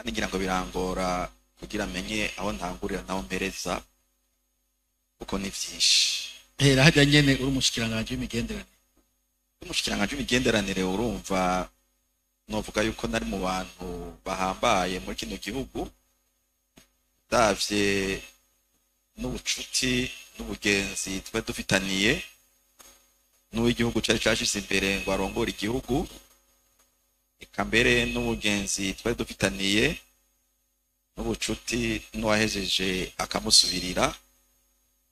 Kandi ngira ngo birangora kugira menye aho ntangurira naho mpereza, kuko ni vyinshi. Hera hajya nyene uri umushikiranganje w'imigenderanire. Umushikiranganje w'imigenderanire, urumva novuga yuko nari mu bantu bahambaye muri kino gihugu, ndavye n'ubucuti n'ubugenzi twari dufitaniye n'uw'igihugu cari cashize imbere ngo arongore igihugu, eka mbere n'ubugenzi twari dufitaniye n'ubucuti n'uwahejeje akamusubirira.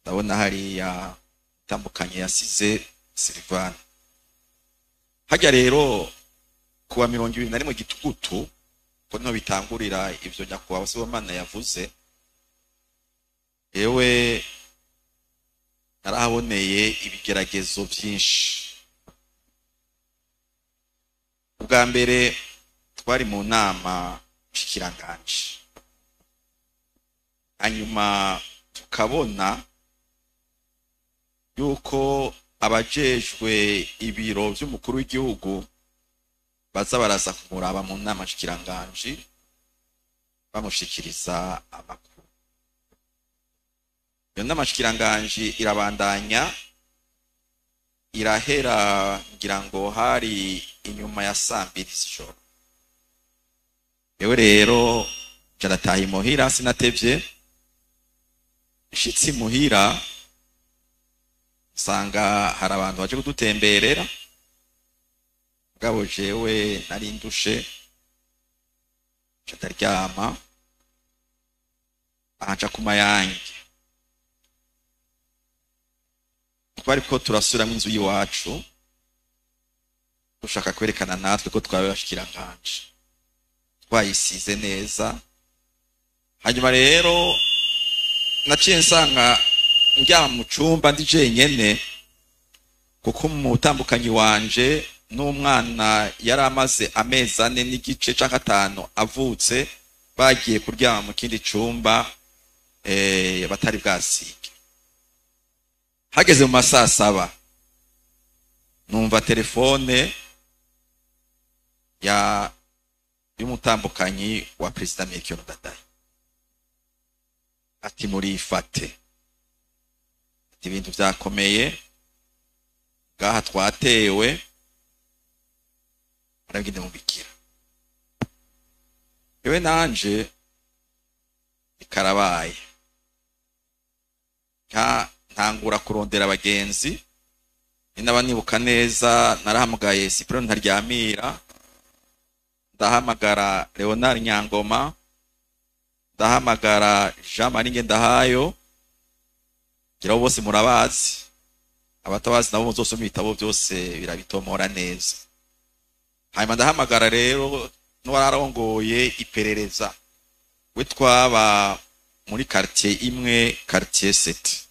Ndabona hariya itambukanye yasize Silvana. Hajya rero kuwa 21 gitugutu, ko niho bitangurira ivyo nyakubahwa Sibomana yavuze, ewe narahaboneye ibigeragezo vyinshi. Ubwa mbere twari mu nama nshikiranganji, hanyuma tukabona yuko abajejwe ibiro vy'umukuru w'igihugu baza baraza kumuraba mu nama nshikiranganji bamushikiriza amakuru. Iyo nama nshikiranganji irabandanya irahera, ngira ngo hari inyuma ya saa mbiri z'ijoro. Yewe rero nca imuhira, sinatevye, nshitse imuhira nsanga hari abantu baje kudutemberera, mugabo jewe nari ndushe, nca ndaryama. Aha nca ku Mayange, twariko turasubiramwo inzu y'iwacu, dushaka kwerekana natwe ko twabaye abashikiranganje, twayisize neza. Hanyuma rero naciye nsanga ndyama mu cumba ndi jenyene, kuko umutambukanyi wanje n'umwana yari amaze amezi 4 n'igice canke 5 avutse, bagiye kuryama mu kindi cumba, batari bwasige. Hageze mu masaa 7 numva telefone ya y'umutambukanyi wa Perezida Melchior Ndadaye, ati murifate, ati ibintu vyakomeye ngaha, twatewe, arabwinde mubikira. Yewe nanje ikarabaye, ntangura kurondera abagenzi. Ninaba nibuka neza narahamagaye Cyprien Ntaryamira, ndahamagara Leonard Nyangoma, ndahamagara Jean Marie Ngendahayo, ngira bose murabazi, abatabazi nabo muzosoma ibitabo byose birabitomora neza. Hanyuma ndahamagara rero n'uwararongoye iperereza, we twaba muri quartier imwe, quartier 7.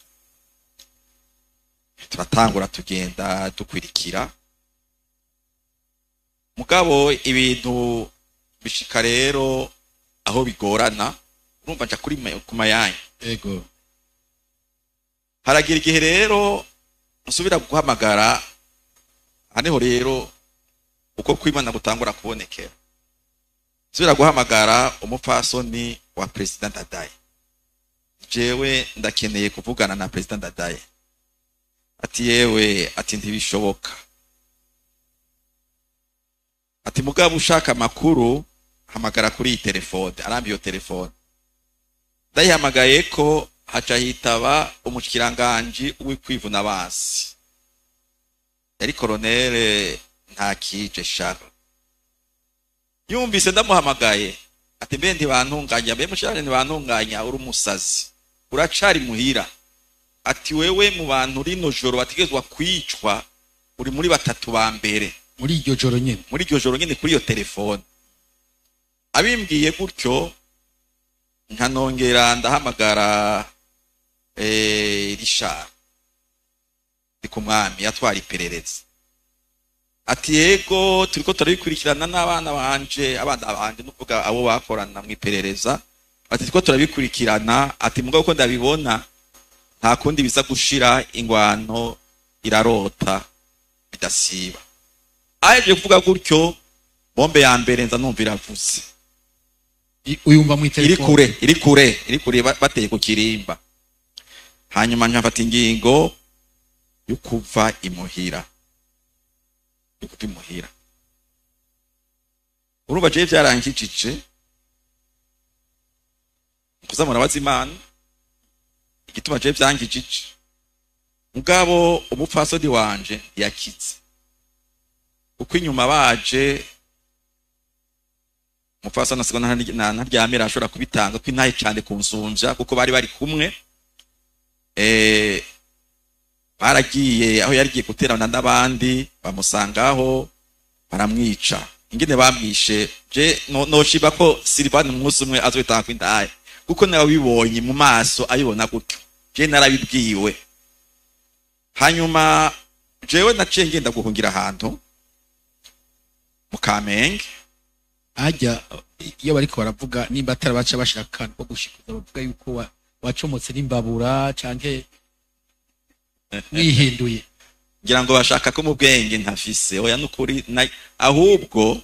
Turatangura tugenda dukwirikira, mugabo ibintu bishika rero aho bigorana. Urumva nja kuri ku Mayange. Ego. Haragira igihe rero nsubira guhamagara, haniho rero uko kwimana gutangura kubonekera. Nsubira guhamagara umupfasoni wa Perezida Ndadaye, jewe ndakeneye kuvugana na Perezida Ndadaye. Ati yewe, ati ntibishoboka, ati mugabo ushaka amakuru hamagara kuri iyi telefone. Arambi iyo telefone ndayihamagaye ko haca hitaba umushikiranganje w'ikwivuna basi, yari colonel Ntakije Charles. Yumvise ndamuhamagaye, ati mbe ntibantunganya, mbe mushirane ntibantunganya, uri umusazi, uracari muhira. Ati wewe mu bantu rino joro bategezwa kwicwa uri muri batatu ba mbere. Muri iryo joro nyene, muri iryo joro nyene kuri iyo telefone. Abimbwiye gutyo nkanongera ndahamagara Richard Ndikumwami yatwara iperereza. Ati yego turiko turabikurikirana n'abana banje, abana banje nukuvuga abo bakorana mu iperereza. Ati turiko turabikurikirana, ati mugabo ko ndabibona nta kundi biza gushira, ingwano irarota bidasiba. Aje kuvuga gutyo, bombe ya mbere nza numva iravuze. Uyumva mu Iri telefone? Kure, iri kure, iri kure, bateye ku kirimba. Hanyuma nkafata ingingo yo kuva imuhira, yo kuva imuhira. Urumva jewe vyarankijije kuza murabaza Imana igituma jewe vyankijije, mugabo umupfasoni wanje ntiyakize, kuko inyuma baje umupfasoni asigwa ntaryamira, ashobora kubitanga ko intahe cane kunsumvya, kuko bari bari kumwe. Baragiye aho yarigiye guterana n'abandi, bamusangaho, baramwica. Ingene bamwishe je noshiba ko Silvani umunsi umwe azobitanga kw'indahe, kuko nawe wibonye mu maso abibona gutyo, je narabibwiwe. Hanyuma jewe naciye ngenda guhungira ahantu mu Kamenge. Hajya iyo bariko baravuga, nimba atari baca bashira akantu ko gushikuza, bavuga yuko wacomotse n'imbabura canke wihinduye. Ngira ngo bashaka ko mu bwenge ntafise. Oya, nukuri, ahubwo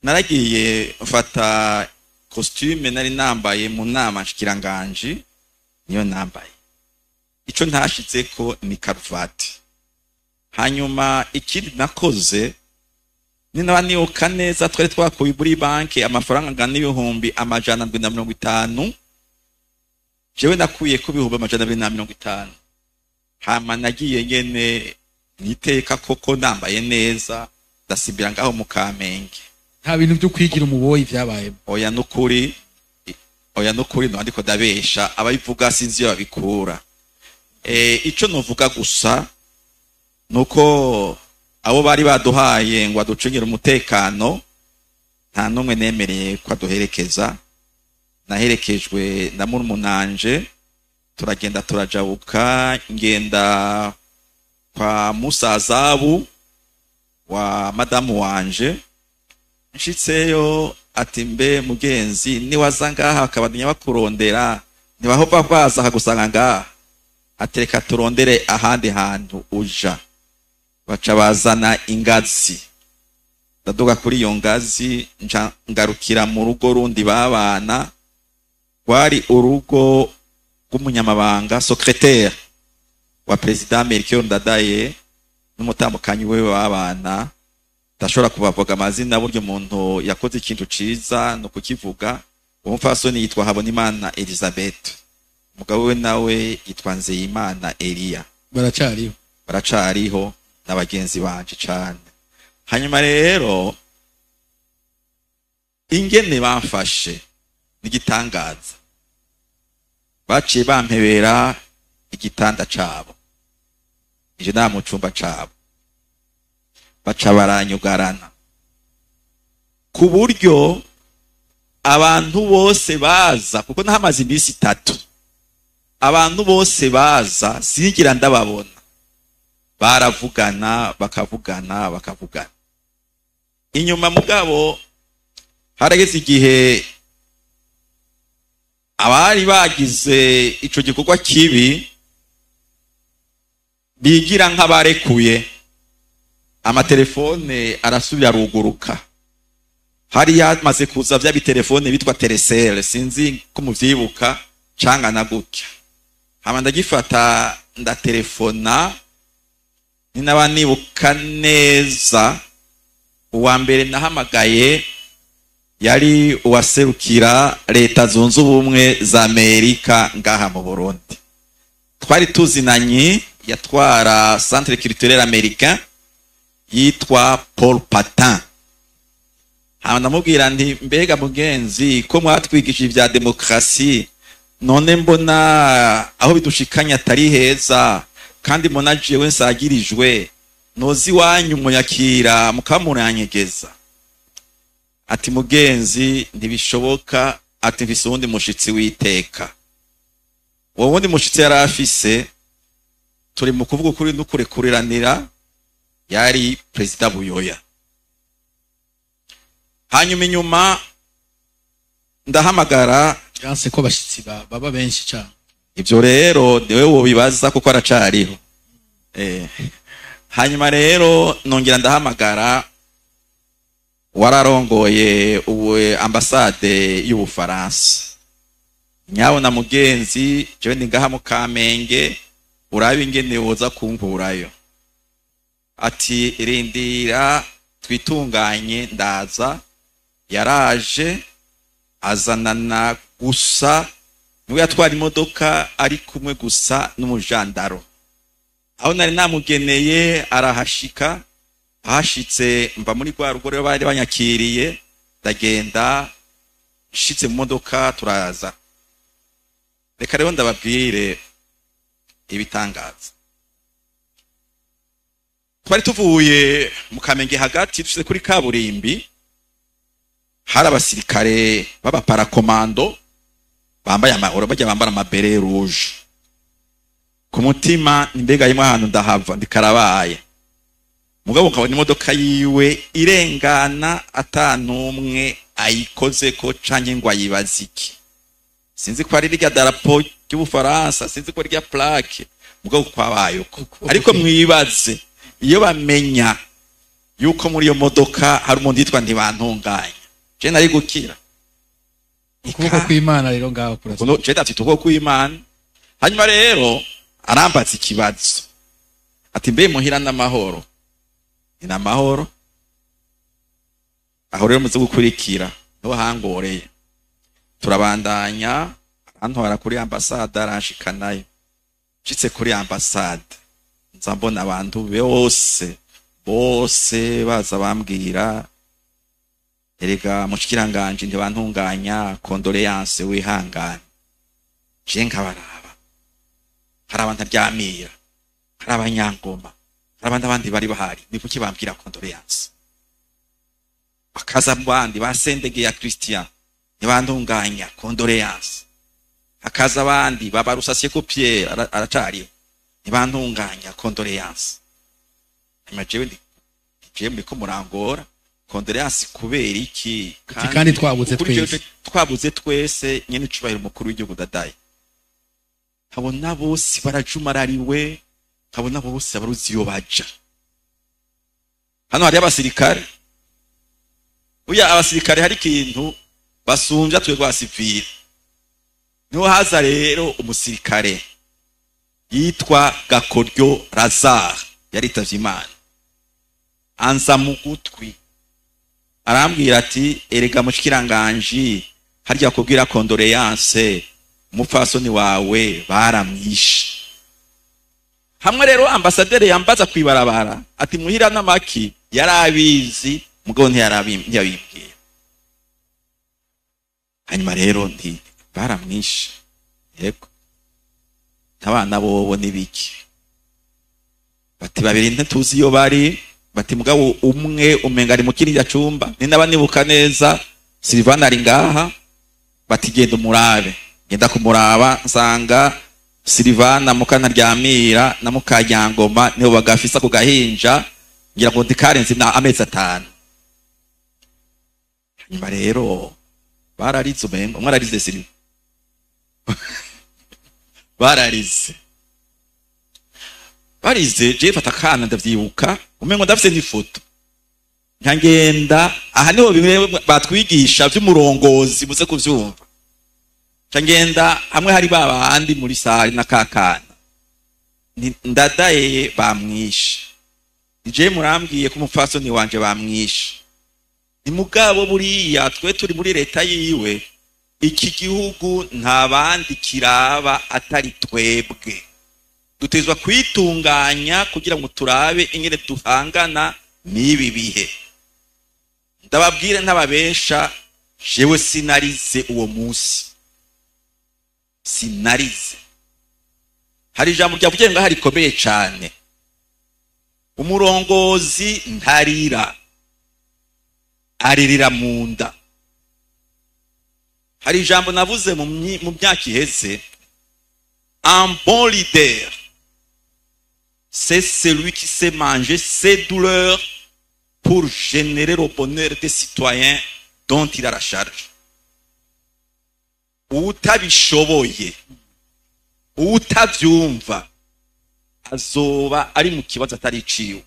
naragiye mfata costume nari nambaye mu nama nshikiranganji, niyo nambaye. Ico ntashitseko ni karuvati. Hanyuma ikindi nakoze, ninaba nibuka neza, twari twakuye muri banki amafaranga angana 750,000. Jewe nakuye ko 250,000. Hama nagiye nyene niteka koko, nambaye neza, ndasimbira ngaho mu Kamenge. Nta bintu byo kwigira umuboyi vyabayemo? Oya, nukuri, oya, nukuri, no ndiko ndabesha. Ababivuga sinzi iyo babikura. Ico novuga gusa nuko abo bari baduhaye ngo aducungire umutekano, nta n'umwe nemereye ko aduherekeza. Naherekejwe na murumunanje, turagenda, turajabuka, ngenda kwa musazabu wa madamu wanje. Nshitseyo ati: "Mbe mugenzi, niwaza ngaha akabandanya bakurondera, ntibahova baza akagusanga ngaha?" Atereka turondere ahandi hantu uja. Baca bazana ingazi, ndaduga kuri iyo ngazi, nca ngarukira mu rugo rundi babana, rwari urugo rw'umunyamabanga, secrétaire wa perezida Melchior Ndadaye n'umutambukanyi we babana. Ndashobora kubavuga amazina, buryo umuntu yakoze ikintu ciza no kukivuga. Uwo mupfasoni yitwa Habonimana Elizabeth, umugabo we nawe yitwa Nzeyimana Elia. Baracariho? Baracariho, na bagenzi banje cane. Hanyuma rero ingene bamfashe n'igitangaza, baciye bampebera igitanda cabo, ije nta mu cumba cabo, baca baranyugarana ku buryo abantu bose baza, kuko nahamaze iminsi 3, abantu bose baza singira ndababona. Baravugana, bakavugana, bakavugana inyuma. Mugabo harageze igihe abari bagize ico gikorwa kibi bigira nk'abarekuye, amatelefone arasubira aruguruka. Hari yamaze kuza vya bitelefone bitwa Telecel, sinzi ko muvyibuka, cangana gutya. Hama ndagifata, ndatelefona. Ninaba nibuka neza, uwa mbere nahamagaye yari uwaserukira Leta Zunze Ubumwe za Amerika ngaha mu Burundi, twari tuzinanye, yatwara Centre Culturel Américain, yitwa Paul Patin. Hama ndamubwira nti: "Mbega mugenzi, ko mwatwigishije ibya demokarasi, none mbona aho bidushikanye atari heza, kandi mbona jewe nsagirijwe, nozi iwanyu munyakira mukamuranyegeza?" Ati: "Mugenzi, ntibishoboka." Ati: "Mfise uwundi mushitsi w'iteka." Uwo wundi mushitsi yari afise, turi mu kuvuga ukuri n'ukurekuriranira, yari perezida Buyoya. Hanyuma inyuma ndahamagara. Yanse ko abashitsi baba benshi cyane? Ibyo rero niwe wobibaza, kuko aracariho. Hanyuma rero nongera ndahamagara. Wararongoye ubu ambasade y'Ubufaransa. Nyabona mugenzi, jewe ndi ngaha mu Kamenge, urabe ingene woza kunkurayo. Ati: "Rindira twitunganye, ndaza." Yaraje, azanana gusa, niwe yatwara imodoka, ari kumwe gusa n'umujandaro. Aho nari namugeneye arahashika. Ahashitse, mva muri rwa rugo rero bari banyakiriye, ndagenda, nshitse mu modoka turaza. Reka rero ndababwire ibitangaza. Twari tuvuye mu Kamenge hagati, dushyize kuri kaburimbi, hari abasirikare b'abaparakomando bambaye amahoro, bajya bambara ama bérets rouges. Ku mutima mbega yimwe ahantu ndahava ndikarabaye, mugabo nkabona imodoka yiwe irengana atanumwe ayikozeko canke ngo ayibaze iki. Sinzi ko ari rirya darapo ry'Ubufaransa, sinzi ko ari rya plaque, mugabo kwabaye uko. Ariko mwibaze iyo bamenya yuko muri iyo modoka hari umuntu yitwa Ntibantunganya, je nari gukira. Ukuboko kw'Imana rero ngaho kurasa. Kuno je ndafite ukuboko kw'Imana. Hanyuma rero arambaza ikibazo ati: "Mbe muhira n'amahoro?" Ni n'amahoro. Aho rero muze gukurikira niho hangoreye. Turabandanya, arantwara kuri ambasade, aranshikanayo. Nshitse kuri ambasade, nza mbona abantu bose bose baza bambwira: "Erega mushikiranganje Ntibantunganya, condoléances, wihangane." Je nkabaraba, hari abantu aryamira, hari abanyangoma, hari abandi abandi bari bahari. Ni kuki bambwira condoléances? Bakaza mu bandi basendegeye ya Christian: "Ntibantunganya, condoléances." Hakaza abandi babarusasiye ko Pierre aracariho: "Ntibantunganya, condoléances." Hanyuma jewe ndi jewe muriko murangora, condoléances kubera iki? Uti kandi twabuze kuri jewe twese. Twabuze twese nyene icubahiro umukuru w'igihugu Ndadaye. Nkabona bose barajumarariwe, nkabona bose baruzi iyo baja. Hano hariyo abasirikare. Burya abasirikare hari ikintu basumvya twebwe abasivile. Niho haza rero umusirikare yitwa Gakoryo Lazare, yaritavye Imana, anza mu gutwi arambwira ati: "Erega mushikiranganji, harya kubwira condoléances, umupfasoni wawe baramwishe." Hamwe rero ambasaderi yambaza kwibarabara ati: "Muhira n'amaki?" Yarabizi, mugabo ntiyabimbwiye. Hanyuma rero nti: "Baramwishe, yego." Abana bobo n'ibiki? Bati: "Babiri ntituzi iyo bari." Bati: "Mugabo umwe umenga ari mu kiriya cumba." Ni naba nibuka neza, Silvana ari ngaha. Bati: "Genda umurabe." Genda kumuraba, nsanga Silvana Mukantaryamira na Mukanyangoma nibo bagafisa ku gahinja, ngira ngo ndikarenze na amezi 5. Hanyuma rero bararize, umengo umwe ararize, Silva bararize, barize. Je fata akana, ndavyibuka umengo ndafise n'ifoto, nkagenda. Aha niho bimwe batwigisha vy'umurongozi, muze kuvyumva. Nca ngenda hamwe hari ba bandi muri salle na kakana. Ndadaye bamwishe, nije murambwiye ko umupfasoni wanje bamwishe. Ni mugabo buriya twe turi muri leta yiwe, iki gihugu nta bandi kiraba atari twebwe. Dutezwa kwitunganya kugira ngo turabe ingene duhangana n'ibi bihe. Ndababwire ntababesha, jewe sinarize uwo munsi, sinarize. Hari ijambo ryavugiye ngaho rikomeye cane: umurongozi ntarira, aririra mu nda. Hari ijambo navuze mu myaka iheze: un bon leader, c'est celui qui sait manger ses douleurs pour générer le bonheur des citoyens dont il a la charge. Utabishoboye, utavyumva, azoba ari mu kibazo atari iciwe.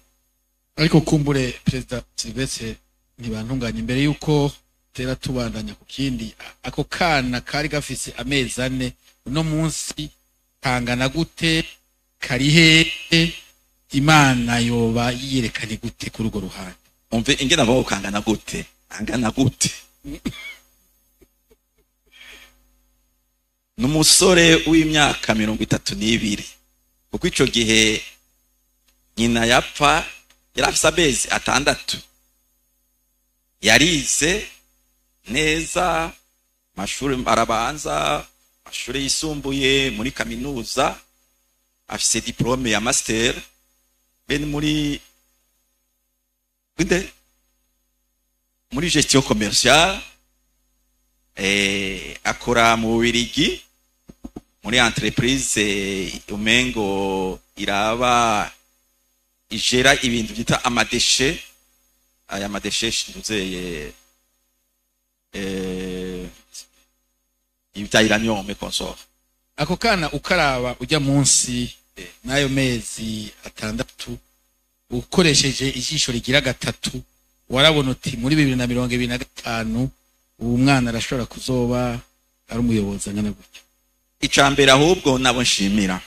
Ariko kumbure, Perezida Sylvestre Ntibantunganye, imbere yuko tera tubandanya ku kindi, ako kana kari gafise amezi 4, uno munsi kangana gute? Kari hehe? Imana yoba yiyerekanye gute kuri urwo ruhande? Umve ingene avuga ngo kangana gute, angana gute. N'umusore w'imyaka 32, kuko ico gihe nyina yapfa yari afise amezi 6. Yarize neza amashuri arabanza, amashuri yisumbuye, muri kaminuza afise diplome ya master ben muri inde muri gestion commerciale, akora mu Bubiligi muri entreprise umengo iraba ijera ibintu byita amadeshe, aya madeshe nduzeye ibya uranium consort. Ako kana ukaraba ujya munsi n'ayo mezi 6, ukoresheje ijisho rigira 3, warabona uti muri 2025 uwo mwana arashobora kuzoba ari umuyobozi angana gutya? Icambere ahubwo nabo nshimira,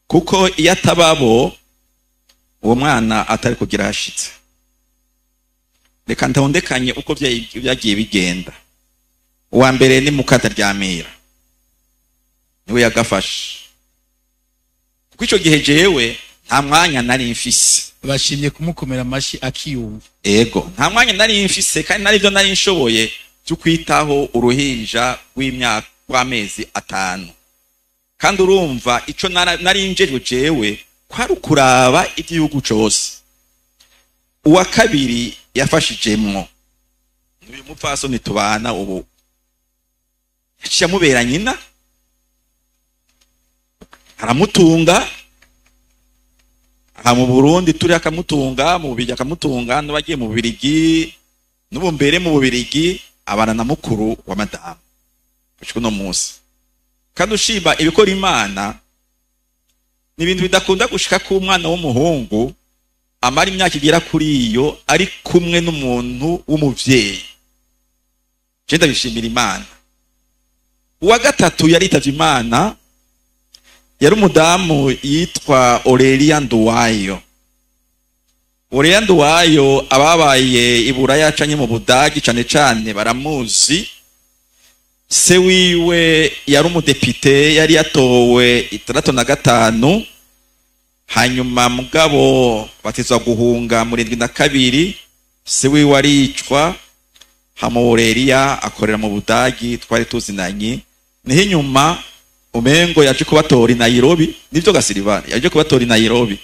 kuko iyo atababo uwo mwana atari kugira hashitse. Reka ntondekanye uko byagiye bigenda. Uwa mbere ni Mukataryamira, niwe yagafashe, kuko ico gihe jewe nta mwanya nari mfise. Bashimye kumukomera amashi akiyumva. Ego, nta mwanya nari mfise, kandi nari byo nari nshoboye cyo kwitaho uruhinja rw'imyaka rw'amezi 5. Kandi urumva ico nari njejwe jewe kwari ukuraba igihugu cose. Uwa kabiri yafashijemwo uyu mupfasoni tubana ubu, yaciye amubera nyina, aramutunga aha mu Burundi turi, akamutunga mu Bubirigi, akamutunga n'abagiye mu Bubirigi, n'ubu mbere mu Bubirigi abana na mukuru wa madamu gushika uno munsi. Kandi ushima ibikora Imana, ni ibintu bidakunda gushika ku mwana w'umuhungu amara imyaka igera kuri iyo ari kumwe n'umuntu w'umuvyeyi. Je ndabishimira Imana. Uwa gatatu yaritavye Imana, yari umudamu yitwa Aurelia Nduwayo. Aurelia Nduwayo ababaye i Buraya canke mu Budagi cane cane baramuzi. Se wiwe yari umudepite, yari yatowe 65, hanyuma mugabo batizwa guhunga muri 72, se wiwe aricwa, hama Aurelia akorera mu Budagi, twari tuzinanye. Niho inyuma umengo yaje kubatora i Nairobi, nivyo Gasirivani yaje kubatora i Nairobi.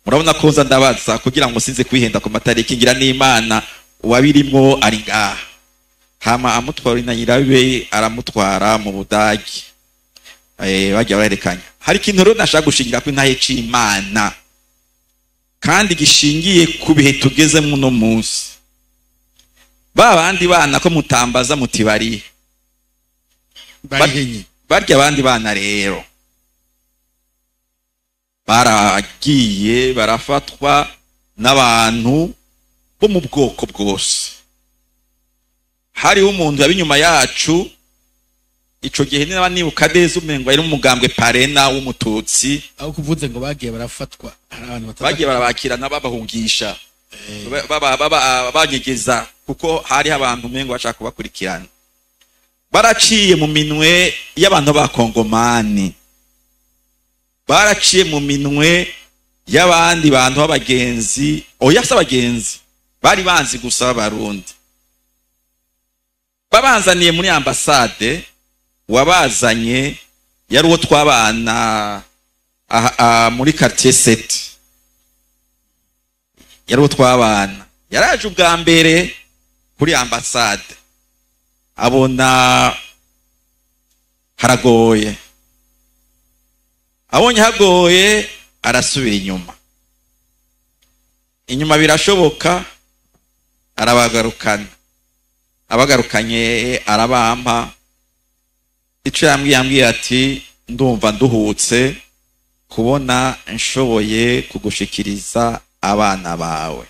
Murabona ko nza ndabaza kugira ngo sinze kwihenda ku matariki, ngira n'Imana uwabirimwo ari ngaha. Hama amutwara i Nairobi, aramutwara mu Budagi, bagiye barerekanya. Hari ikintu rero nashaka gushingira ko intahe c'Imana, kandi gishingiye ku bihe tugezemo uno munsi. Ba bandi bana ko mutambaza muti barihe? Barihenye. Barya abandi bana rero baragiye barafatwa n'abantu bo mu bwoko bwose. Hariho umuntu yaba inyuma yacu ico gihe, niba nibuka neza umengo yari umugambwe Parena w'umututsi. Aho kuvuze ngo bagiye barafatwa, hari abantu batatu bagiye barabakirana babahungisha, banyegeza, kuko hari abantu umengo bashaka kubakurikirana. Baraciye mu minwe y'abantu b'abakongomani, baraciye mu minwe y'abandi bantu b'abagenzi, oya si abagenzi, bari banzi gusa b'abarundi. Babanzaniye muri ambasade, wabazanye yari uwo twabana muri quartier 7, yari uwo twabana. Yaraje ubwa mbere kuri ambasade, abona haragoye, abonye hagoye arasubira inyuma. Inyuma birashoboka, arabagarukana, abagarukanye arabampa. Ico yambwiye ati ndumva nduhutse kubona nshoboye kugushikiriza abana bawe.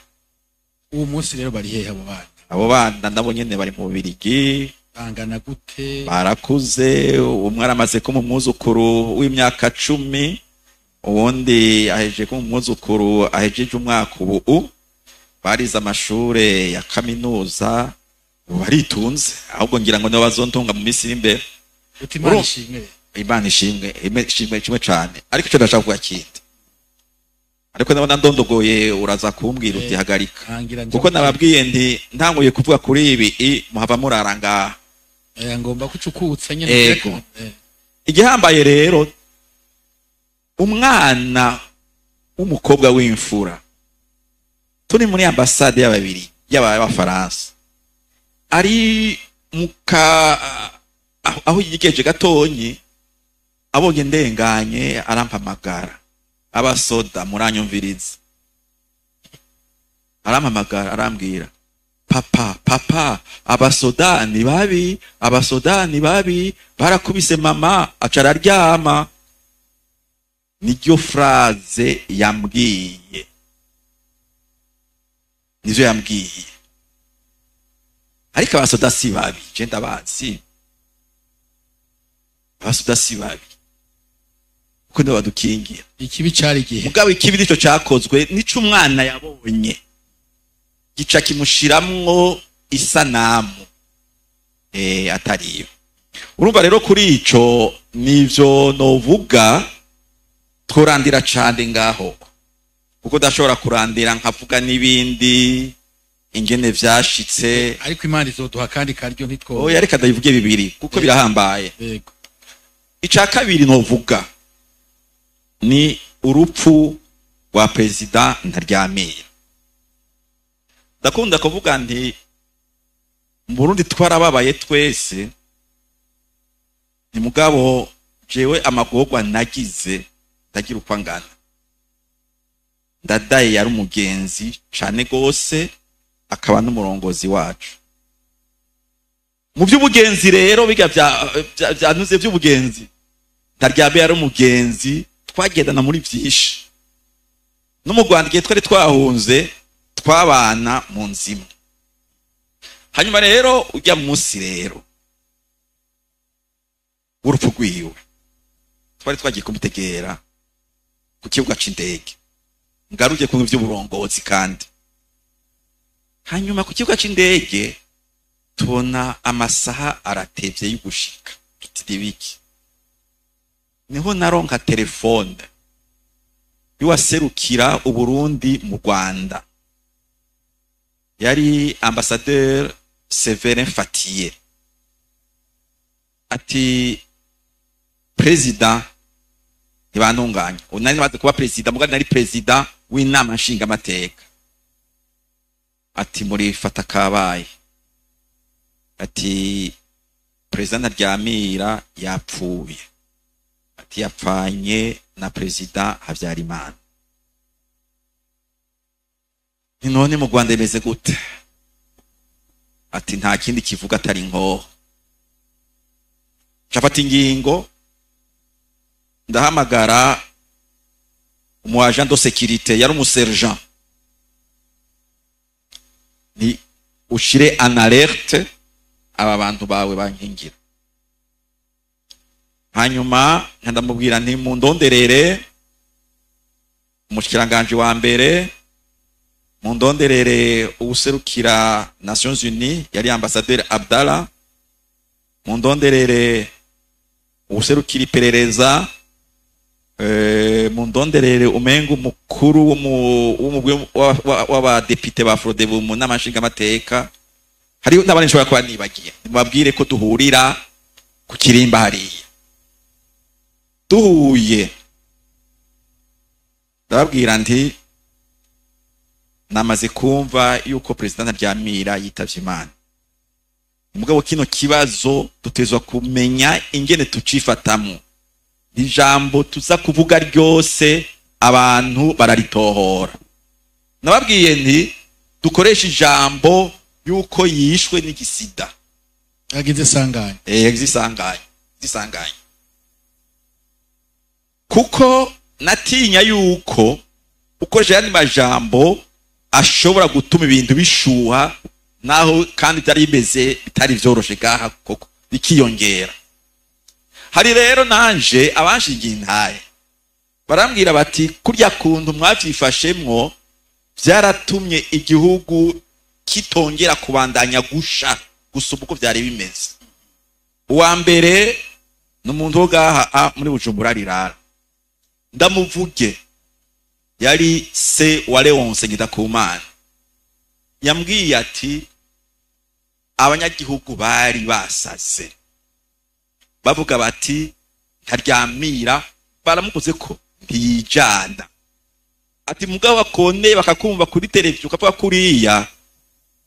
Uwo munsi rero bari hehe abo bana? Abo bana nabo nyene bari mu Bubirigi. Bangana gute? Barakuze. Umwe aramaze kuba umwuzukuru w'imyaka 10, uwundi ahejeje kuba umwuzukuru, ahejeje umwaka ubu. Barize amashure ya kaminuza, ubu baritunze, ahubwo ngira ngo nibo bazontunga mu minsi iri imbere. Uti Imana ishimwe. Imana ishimwe, ishimwe, ishimwe cane. Ariko ico ndashaka kuvuga kindi, ariko ndabona ndondogoye, uraza kumbwira uti hagarika. Ntangira nja. Kuko nababwiye nti ntanguye kuvuga kuri ibi muhava murara ngaha. Ngomba kucukutsa nyene. Ego. Igihambaye rero, umwana w'umukobwa w'imfura, turi muri ambasade y'ababiri y'abafaransa, ari muka aho yigeje gatonyi, abonye ndenganye arampamagara. Abasoda muranyumviriza, arampamagara arambwira: "Papa, papa, abasoda ni babi, abasoda ni babi, barakubise mama aca araryama." Niryo phrase yambwiye, nivyo yambwiye. Ariko abasoda si babi, je ndabazi, abasoda si babi kuko nibo badukingira. Ikibi cari igihe. Mugabo ikibi nico cakozwe, nico umwana yabonye gica kimushiramwo isanamu atariyo. Urumva rero kuri ico nivyo novuga. Tworandira cane ngaho, kuko ndashobora kurandira nkavuga n'ibindi ingene vyashitse. Ariko Imana izoduha kandi karyo, ntitwo. Oya, reka ndabivuge bibiri kuko birahambaye. Yego. Ica kabiri novuga ni urupfu rwa Perezida Ntaryamira. Ndakunda kuvuga nti mu Burundi twarababaye twese, ni mugabo jewe amagorwa nagize ndagira uko angana. Ndadaye yari umugenzi cane gose, akaba n'umurongozi wacu mu by'ubugenzi. Rero biga vyanuze by'ubugenzi, Ntaryamira yari umugenzi, twagendana muri byinshi. No mu Rwanda igihe twari twahunze twabana mu nzima. Hanyuma rero ujya munsi rero w'urupfu rwiwe, twari twagiye kumutegera ku kibuga c'indege. Ngaruke ku by'uburongozi kandi. Hanyuma ku kibuga c'indege tubona amasaha aratevye y'ugushika, tuti biki? Niho naronka telefone y'uwaserukira Uburundi mu Rwanda, yari ambassadeur Severin Fatiye, ati: "Perezida ntibantunganya." Ubu nari namaze kuba perezida, mugabo nari perezida w'inama nshingamateka. Ati: "Murifata kabaye." Ati: "Perezida Ntaryamira yapfuye." Ati: "Yapfanye na Perezida Habyarimana." Ni none mu Rwanda bimeze gute? Ati: "Nta kindi kivuga atari inkoho." Nshafata ingingo, ndahamagara umu agent de sécurité, yari umu sergent, ni ushire en alerte aba bantu bawe bankingira. Hanyuma ndamubwira nti: "Mundonderere umushikiranganje wa mbere, mundonderere uwuserukira Nations Unies, yari ambassadeur Abdallah, mundonderere uwuserukira iperereza, mundonderere umenga umukuru w'umugwi w'abadepite ba Frodebu mu nama nshingamateka, hariho n'abandi nshobora kuba nibagiye, mubabwire ko duhurira ku kirimba hariya." Duhuye ndababwira nti: "Namaze kumva yuko Perezida Ntaryamira yitavye Imana. Mugabo kino kibazo dutezwa kumenya ingene tucifatamwo. Ijambo tuza kuvuga ryose abantu bararitohora." Nababwiye nti dukoresha ijambo yuko yishwe n'igisida. Yagize sanganya. Zisanganye, zisanganye, kuko natinya yuko ukoresha yandi majambo ashobora gutuma ibintu bishuha, naho kandi byari bimeze bitari vyoroshe gaha koko bikiyongera. Hari rero nanje abanshingiye intahe barambwira bati kurya kuntu mwavyifashemwo byaratumye igihugu kitongera kubandanya gusha gusumba uko byari bimeze. Uwa mbere ni umuntu wo gaha muri Bujumbura rirara, ndamuvuge, yari se wa Leonce Ngendakumana. Yambwiye ati abanyagihugu bari basaze, bavuga bati ntaryamira, baramukoze ko ntiyijana. Ati mugabo bakone bakakumva kuri televiziyo ukavuga kuriya,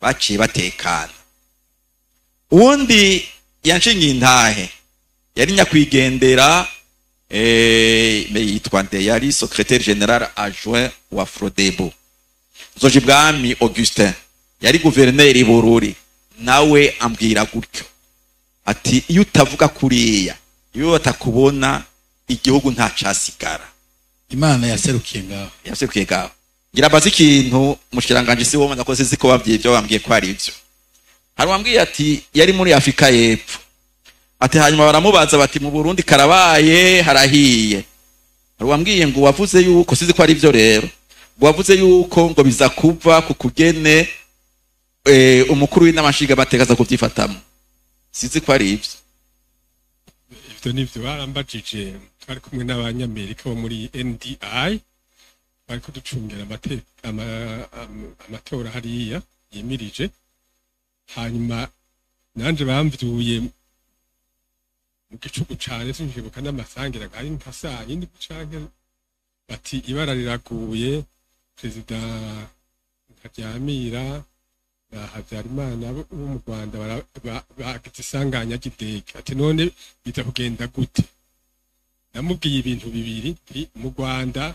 baciye batekana. Uwundi yanshingiye intahe yari nyakwigendera, yitwa nde, yari secrétaire général adjoint wa Frodebu, Nzojibwami Augustin, yari guverineri Bururi, nawe ambwira gutyo ati iyo utavuga kuriya, iyo batakubona igihugu nta casigara. Imana yaserukiye ngaho, yaserukiye ngaho. Ngira mbaze ikintu mushikiranganje si wowe nakoze ziko bavyiye ibyo bambwiye ko ari ivyo. Hari wambwiye ati yari muri Afrika y'Epfo, ati hanyuma baramubaza bati mu Burundi karabaye harahiye. Hari wambwiye ngo wavuze yuko sizi ko ari ivyo rero, ngo wavuze yuko ngo biza kuva ku kugene umukuru w'inama nshingamateka aza kuvyifatamo, sizi ko ari ivyo. Ivyo nivyo barambajije, twari kumwe n'abanyamerika bo muri NDI bariko ducungera amatora hariya yimirije. Hanyuma nanje bamvyuye mu gicuku cane, sinkibuka n'amasangira ari nka saa yindi canke, bati ibara riraguye, perezida Ntaryamira na Habyarimana bo mu Rwanda bagize isanganya ry'indege. Ati none biza kugenda gute? Namubwiye ibintu bibiri, nti mu Rwanda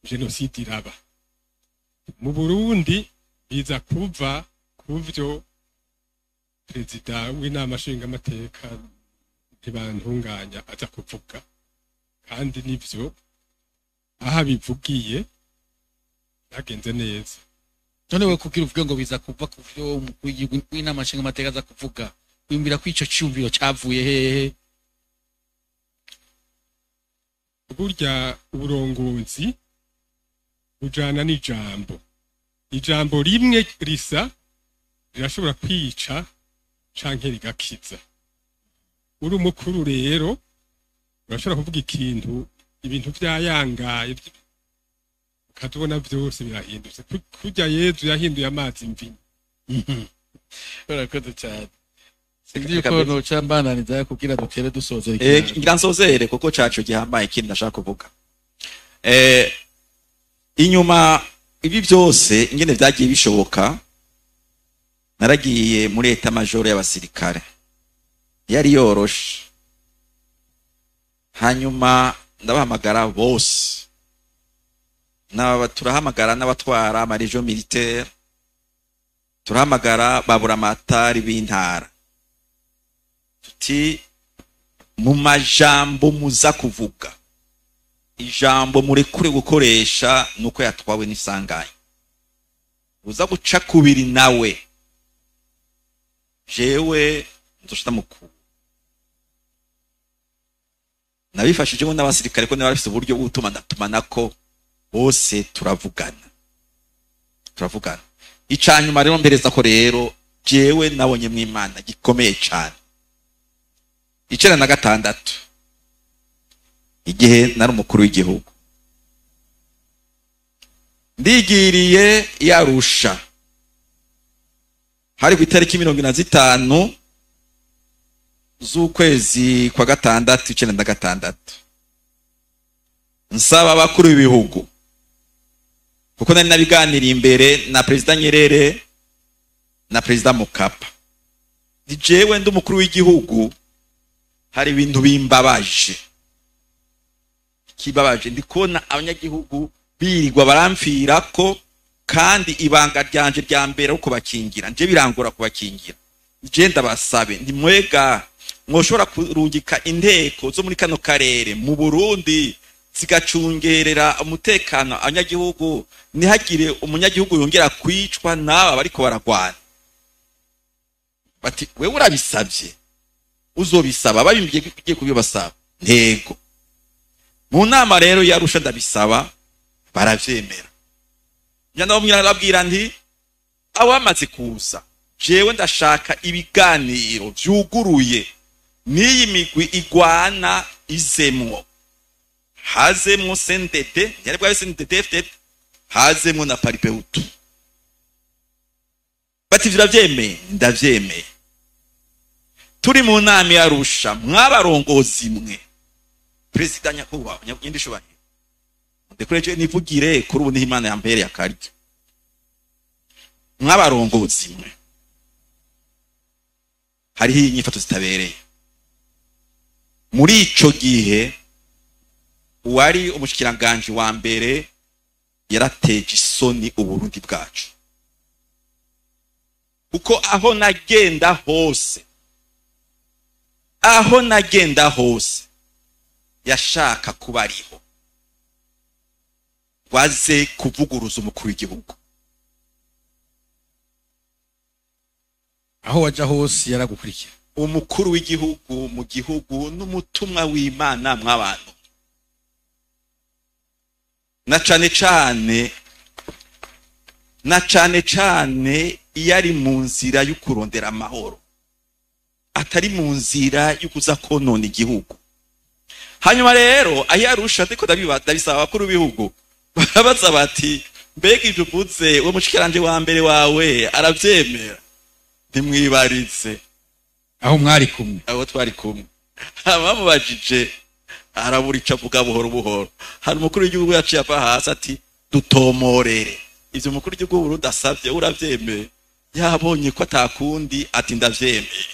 jenoside iraba, mu Burundi biza kuva kuvyo perezida w'inama nshingamateka ntibantunganya aza kuvuga, kandi nivyo aho abivugiye byagenze neza. None we kugira uvuge ngo biza kuva kuvyo umukuru w'igihugu w'inama nshingamateka aza kuvuga, wimbira ko ico ciyumviro cavuye hehe? Burya uburongozi bujana n'ijambo, ijambo rimwe risa rirashobora kwica canke rigakiza. Uri umukuru rero urashobora kuvuga ikintu, ibintu vyayangaye ukatubona vyose birahindutse. Kurya Yezu yahinduye amazi mvinyo. Urakoze cyane. Sinzi ko noca mbananiza kugira dutere dusozera. Ngira nsozere kuko cacu gihambaye ikindi ndashaka kuvuga. Inyuma ibi byose ingene vyagiye bishoboka, naragiye muri état major y'abasirikare, yari yoroshe. Hanyuma ndabahamagara bose, turahamagara n'abatwara ama région militaire, turahamagara baburamatari b'intara, tuti mu majambo muza kuvuga, ijambo murekure gukoresha nuko yatwawe n'isanganya, uza guca kubiri nawe jewe nzoshita mukuru. Nabifashijemo n'abasirikare ko nabafise uburyo bwo gutumana ko bose turavugana. Icanyuma rero mbereza ko rero jewe nabonye mw'Imana gikomeye cyane. 96 igihe nari umukuru w'igihugu, ndigiriye yarusha, hari ku itariki 45 z'ukwezi kwa gatandatu 96, nsaba abakuru b'ibihugu, kuko nari nabiganiriye imbere na Perezida Nyerere na Perezida Mukapa, jewe ndi umukuru w'igihugu, hari ibintu bimbabaje, kibabaje, ndi kubona abanyagihugu birirwa baramfira ko, kandi ibanga ryanje rya mbere uko bakingira, nje birangora kubakingira. Je ndabasabe ntimwega mwoshobora kurungika inteko zo muri kano karere mu Burundi zigacungerera umutekano abanyagihugu, ntihagire umunyagihugu yongera kwicwa n'aba bariko baragwana. Bati wewe urabisabye, uzobisaba, babimbwiye kugiye kubibasaba. Ntego mu nama rero yarusha ndabisaba, baravyemera. Njya ndababwira nti abamaze kuza, jewe ndashaka ibiganiro vyuguruye n'iyi migwi igwana izemwo, hazemwo CNDD, ntiyari bwabe CNDD FDD, hazemwo na Palipehutu. Bati viravyemeye, ndavyemeye. Turi mu nama yarusha, mwabarongozi mwe, Perezida nyakubahwa nyindishubahiro, ndekureje nivugire kuri ubu niho Imana yampereye akaryo. Mwabarongozi mwe, hariho inyifato zitabereye. Muri ico gihe uwari umushikiranganje wa mbere yarateje isoni Uburundi bwacu, kuko aho nagenda hose, aho nagenda hose yashaka kuba ariho waze kuvuguruza umukuru w'igihugu. Aho waja hose yaragukurikira. Umukuru w'igihugu mu gihugu n'umutumwa w'Imana mw'abantu, na cane cane, na cane cane iyo ari mu nzira y'ukurondera amahoro, atari mu nzira y'ukuza konona igihugu. Hanyuma rero ayarusha ndiko ndabisaba abakuru b'ibihugu, barabaza bati mbega ivyo uvuze uwo mushikiranje wa mbere wawe aravyemera? Ntimwibarize aho mwari kumwe, aho twari kumwe. Abamubajije arabura ico avuga buhoro buhoro. Hari umukuru w'igihugu yaciye ava hasi ati dutomorere ivyo umukuru w'igihugu Burundi asavye, uravyemeye? Yabonye ko atakundi, ati ndavyemeye.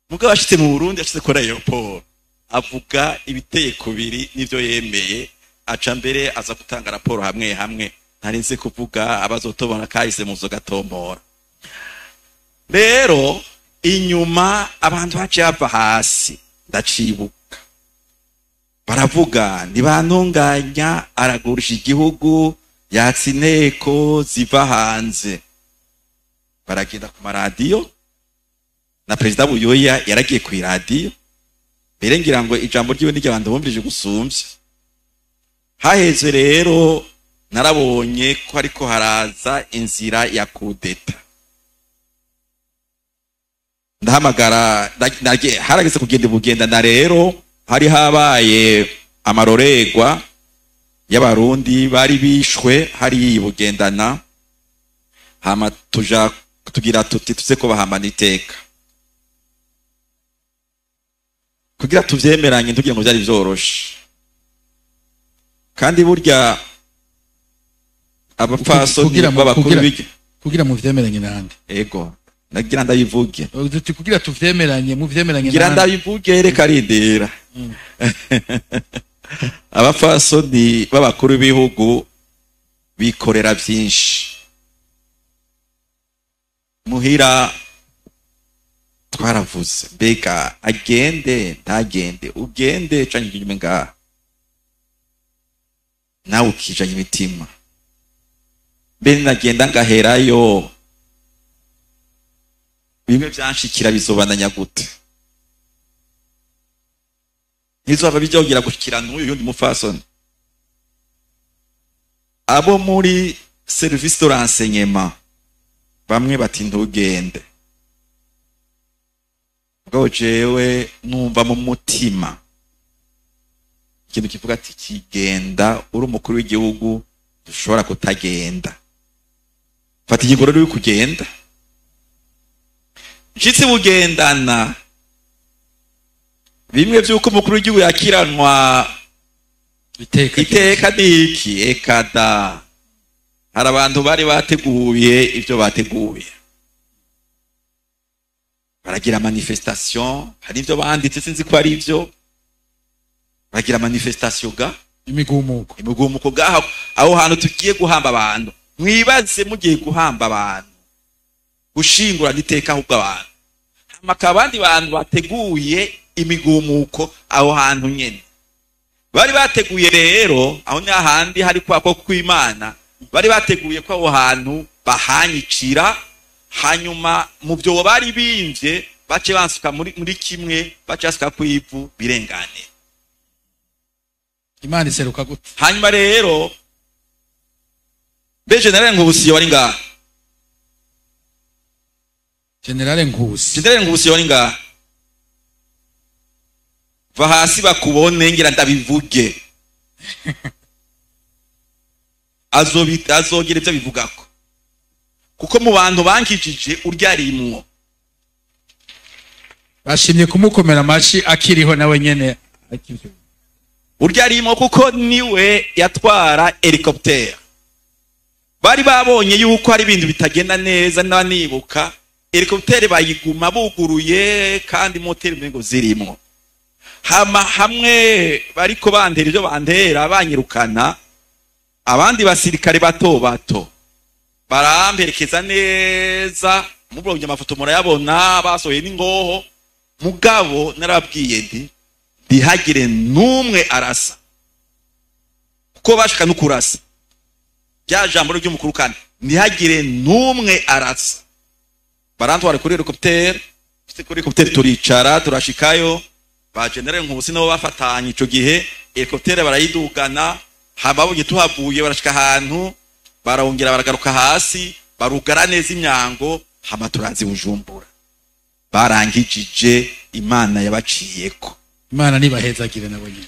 Mugabo ashitse mu Burundi, ashitse kuri aeroport, avuga ibiteye kubiri n'ivyo yemeye, aca mbere aza gutanga raporo hamwe hamwe, ntarinze kuvuga abazotobona kahise muzo gatombora. Rero inyuma abantu baciye bava hasi, ndacibuka, baravuga ntibantunganya, aragurisha igihugu, yatsa inteko ziva hanze. Baragenda ku maradiyo, na Perezida Buyoya yaragiye ku iradiyo, mbere ngira ngo ijambo ryiwe niryo abantu bumvirije gusumvya. Haheze rero narabonye ko ariko haraza inzira ya kudeta. Ndahamagara, harageze kugenda bugendana rero, hari habaye amarorerwa y'abarundi bari bishwe hari bugendana, hama tuja tugira tuti tuze ko bahamana iteka kugira tuvyemeranye, tugira ngo byari vyoroshe. Kandi burya abapfasoni b'abakuru kugira muvyemeranye nande. Ego nagira ndabivuge, uti kugira tuvyemeranye, muvyemeranye nande, ngira ndabivuge, reka rindira. Abapfasoni b'abakuru b'ibihugu bikorera byinshi. Muhira twaravuze mbega agende ntagende, ugende canke inyuma ngaha, nawe ukijanye imitima, mbe nagenda ngaherayo bimwe byanshikira bizobananya gute? Ntizova bijyongera gushikira n'uyu yundi mufasoni. Abo muri service de renseignement bamwe bati ntugende, ubwo jewe numva mu mutima ikintu kivuga ati kigenda, uri umukuru w'igihugu dushobora kutagenda. Fata ingingo rero yo kugenda. Nshitse bugendana, bimwe vy'uko umukuru w'igihugu yakiranwa iteka niki ekada, hari abantu bari bateguye ivyo bateguye, baragira manifestation, hari ivyo banditse sinzi ko ari ivyo, baragira manifestation ga imigumuko gaho aho hantu tugiye guhamba abantu. Mwibaze mugiye guhamba abantu, gushingura niteka ahubwo abantu, hamaka abandi bantu bateguye imigumuko aho hantu nyene. Bari bateguye rero aho ni ahandi hari kwa ko kw'Imana, bari bateguye ko aho hantu bahanyicira, hanyuma mu byobo bari bimvye bace bansuka muri kimwe, bace basuka kw'ivu birengane. Imana iseruka gute? Hanyuma rero be General Nkusi wari ngaha. General Nkusi. General Nkusi wari ngaha. Va hasi bakubone ngira ndabivuge. Azogira ivyo bivugako. Kuko mu bantu bankijije urya rimwo. Bashimye kumukomera amashi akiriho nawe nyene akiriho. Urya rimwo kuko niwe yatwara helicopter. Bari babonye yuko hari ibintu bitagenda neza, n'abanibuka helicopter bayiguma buguruye kandi moteri mwengo zirimo. Hama hamwe bariko bandera ivyo bandera banyirukana, abandi basirikare bato bato baramperekeza neza, mubonye amafoto murayabona basohoye n'ingoho. Mugabo narabwiye nti ntihagire numwe arasa, kuko bashaka no kurasa. Rya jambo ry'umukuru kandi ntihagire numwe arasa. Barantwara kuri helicopter, kuri helicopter turicara turashikayo. Ba General Nkusi nabo bafatanye ico gihe, helicopter barayidugana, hama tuhavuye barashika ahantu barongera baragaruka hasi, barugara neza imyango, hama turazi Bujumbura. Barangijije, Imana yabaciyeko. Imana nibahezagire nabo nyine.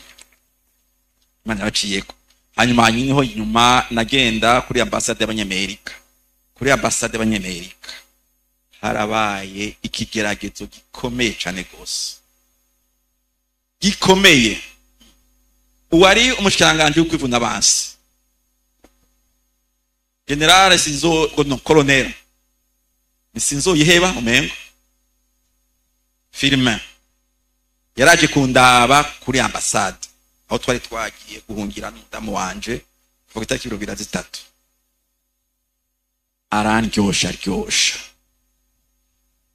Imana yabaciyeko. Hanyuma niho inyuma nagenda kuri ambasade y'Abanyamerika. Kuri ambasade y'Abanyamerika harabaye ikigeragezo gikomeye cane gose. Gikomeye. Uwari umushikiranganje w'ukwivuna abansi, General Sinzo, no, Colonel Sinzo yiheba umengo Firmin, yaraje kundaba kuri ambasade aho twari twagiye guhungira n'umudamu wanje kuva itariki 23. Arandyosha ryosha.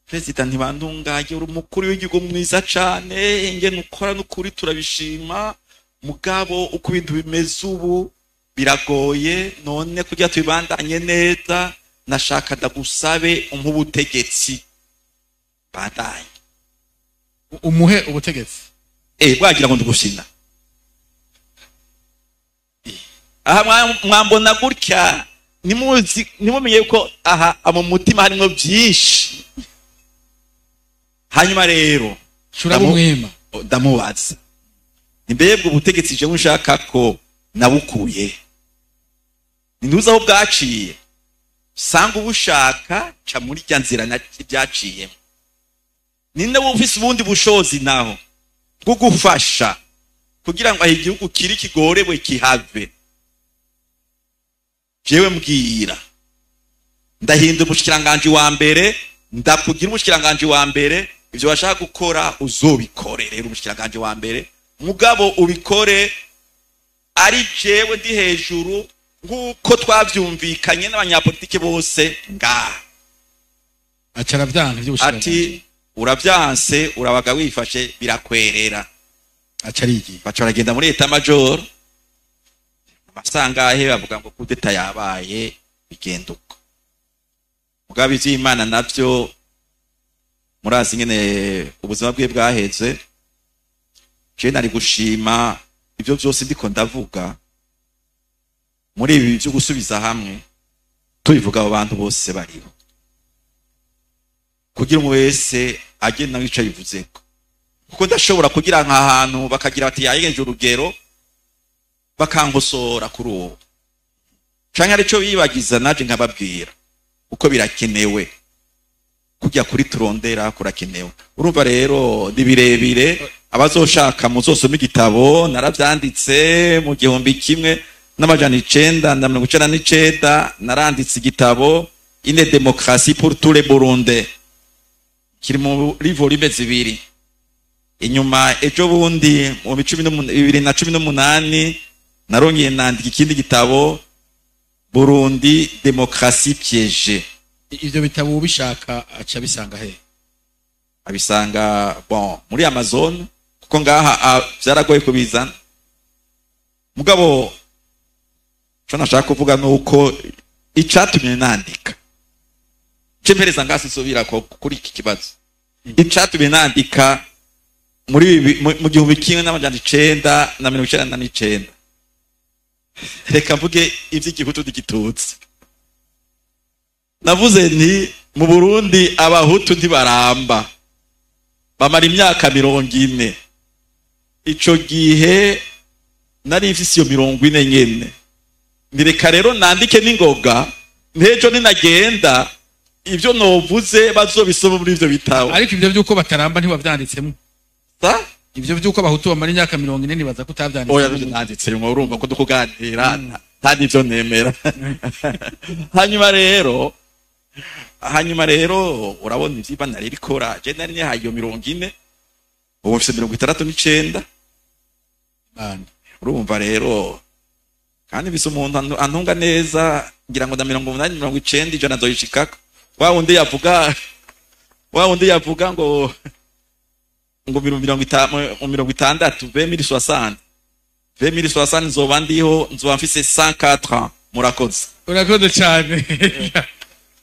President Ntibantunganya, uri umukuru w'igihugu mwiza cane, ingene ukora n'ukuri turabishima, mugabo uko ibintu bimeze ubu biragoye, none kugira tubibandanye neza nashaka ndagusabe umpe ubutegetsi. Bandanye. Umuhe ubutegetsi? Bwagira ngo ndugushinda. Aha mwambona gutya, nimuzi nimumenye ko aha mu mutima harimo byinshi. Hanyuma rero shurabumwema ndamubaza, nimbebwe ubutegetsi je nshaka ko nabukuye, ninduza aho bwaciye, sanga ubushaka ca muri rya nzira byaciyemo, ninde wufise ubundi bushozi naho bwo gufasha kugira ngo igihugu kiri kigorewe kihave. Jewe mbwira ndahindura umushikiranganje wa mbere, ndakugira umushikiranganje wa mbere, ivyo bashaka gukora uzobikore rero umushikiranganje wa mbere, mugabo ubikore ari jewe ndi hejuru nkuko twavyumvikanye n'abanyapolitike bose ngaha. Acara vyanka vy'ubushikiranganje. Ati uravyanse urabaga wifashe birakwerera. Acarigi. Baca baragenda muri état major, amasangahe bavuga ngo kudeta yabaye bigenda uko. Mugabo ivy'Imana navyo murazi nyene ubuzima bwe bwaheze. Je nari gushima ivyo vyose ndiko ndavuga muri ibi byo gusubiza hamwe, tubivuga abo bantu bose bariho, kugira umwe wese agenda wica yivuzeko. Kuko ndashobora kugira nka hantu bakagira bati yayengeje urugero, bakankosora kuri uwo, canke arico bibagiza naje nkababwira uko birakenewe kujya kuri turondera kurakenewe. Urumva rero ni birebire, abazoshaka muzosoma igitabo naravyanditse mu 1999, naranditse igitabo Une démocratie pour tous les Burundais, kiri muri volume 2. Inyuma ejo bundi mu 2018 narongeye nandika ikindi gitabo Burundi démocratie piégée. Ivyo bitabo ubishaka aca bisanga he? Abisanga bon muri Amazon, kuko ngaha vyaragoye kubizana. Mugabo ico nashaka kuvuga nuko icatumye nandika, cempereza ngasi nsubira kuri iki kibazo, icatumye nandika muri mu 1999, reka mvuge ivy'igihutu n'igitutsi. Navuze nti mu Burundi abahutu ntibaramba, bamara imyaka 40. Ico gihe nari mfise iyo 40 nyene. Ndireka rero nandike n'ingoga, ntejo ninagenda ivyo novuze bazobisoma muri ivyo bitabo. Ariko ivyo vyuko bataramba ntibavyanditsemo. Sa? Ivyo vyuko abahutu bamara imyaka 40 nibaza ko utavyanditsemo. Oya, nanditse ngo urumva ko dukuganira nta nivyo nemera. Hanyuma rero urabona ivyiba nari rikora, je nari nihaye iyo 40, ubu mfise 69. Urumva rero kandi bise umuntu antunga neza, ngira ngo na 80 90 ijana nzoyishikako. Wa wundi yavuga ngo 50 2060 2060 nzoba ndiho, nzoba mfise 104 ans. Murakoze. Urakoze cyane.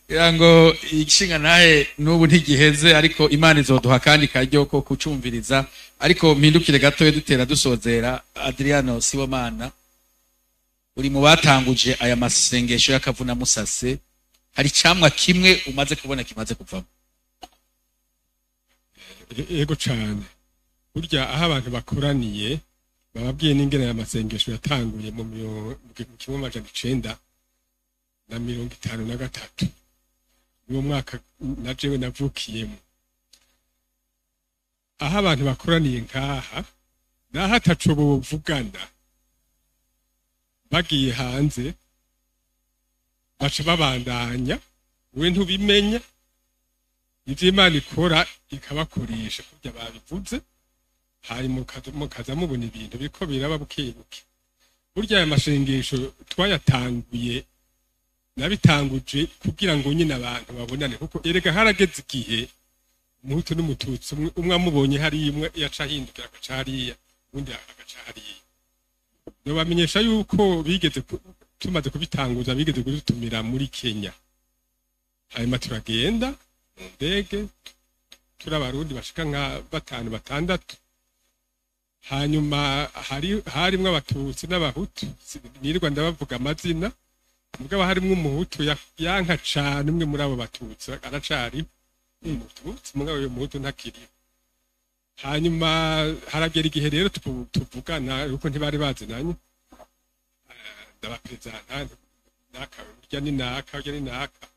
Ngira ngo igishinga nahe n'ubu ntigiheze, ariko Imana izoduha kandi karyo ko kucumviriza. Ariko mpindukire gatoye dutera dusozera. Adriano Sibomana, uri mu batanguje aya masengesho y'akavuna musase, hari camwa kimwe umaze kubona kimaze kuvamo? Yego cyane. Burya aho abantu bakoraniye bababwiye n'ingene ya masengesho yatanguye mu 1953, niwo mwaka na jewe navukiyemo. Aho abantu bakoraniye nkaha naho ataco bovugana, bagiye hanze baca babandanya, we ntubimenya ivyo Imana ikora ikabakoresha kurya babivuze. Hari mukaza mubona ibintu biriko biraba bukebuke. Burya aya mashengesho twayatanguye, nabitanguje kugira ngo nyine abantu babonane, kuko erega harageze igihe umuhutu n'umututsi umwe amubonye hari imwe yaca ahindukira agaca hariya, undi agaca hariya. Nobamenyesha yuko bigeze tumaze kubitanguza, bigeze kudutumira muri Kenya. Hanyuma turagenda mu ndege, turi abarundi bashika nka 5 6. Hanyuma harimwo abatutsi n'abahutu, nirirwa ndabavuga amazina, mugabo harimwo umuhutu yanka cane umwe muri abo batutsi, aracari umututsi, mugabo uyo muhutu ntakiriho. Hanyuma haragera igihe rero tuvugana, kuko ntibari bazinanye, ndabaperezanta naka urya ni naka, urya ni naka,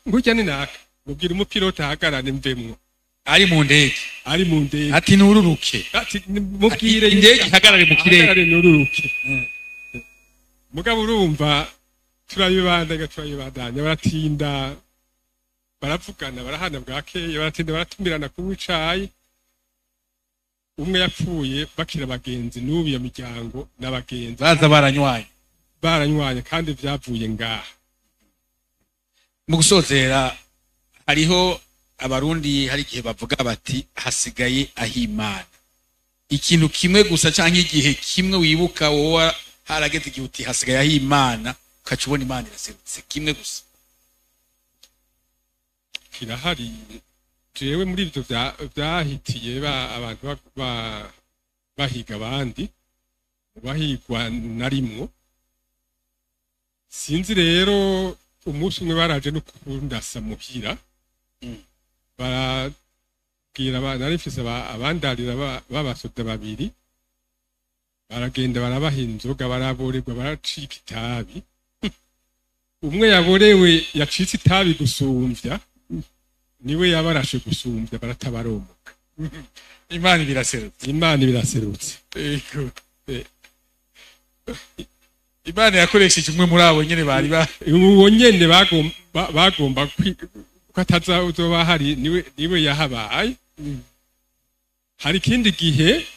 ngurya ni naka, mubwira umupilote ahagarare mvemwo. Ari mu ndege, ari mu ndege, ati nururuke, ati mubwire indege ihagarare mu kirere, ahagarare nururuke. Mugabo urumva turabibandanya, baratinda baravugana, barahana bwakeye, baratinda baratumirana kunywa icayi. Umwe yapfuye bakira abagenzi, n'ubu iyo miryango n'abagenzi baza baranywanye kandi vyavuye ngaha. Mu gusozera, hariho abarundi hari igihe bavuga bati hasigaye ahimana. Ikintu kimwe gusa canke igihe kimwe wibuka wowe harageze igihe uti hasigaye ahimana, ukaca ubona Imana iraserutse, kimwe gusa kirahari. Jewe muri ivyo vyahitiye abantu bahiga abandi, bahigwa narimwo. Sinzi rero umunsi umwe baraje no kundasa muhira, barabwira narifise abandarira b'abasoda babiri, baragenda barabaha inzoga, baraborerwa, baracika itabi. Umwe yaborewe yacitse itabi gusumvya, niwe yabarashe gusumvya, baratabaromoka. Imana biraserutse, Imana biraserutse. Imana yakoresheje umwe muri abo nyene bari ba uwo nyene bagomba ko atazoba hari, niwe yahabaye. Hari ikindi gihe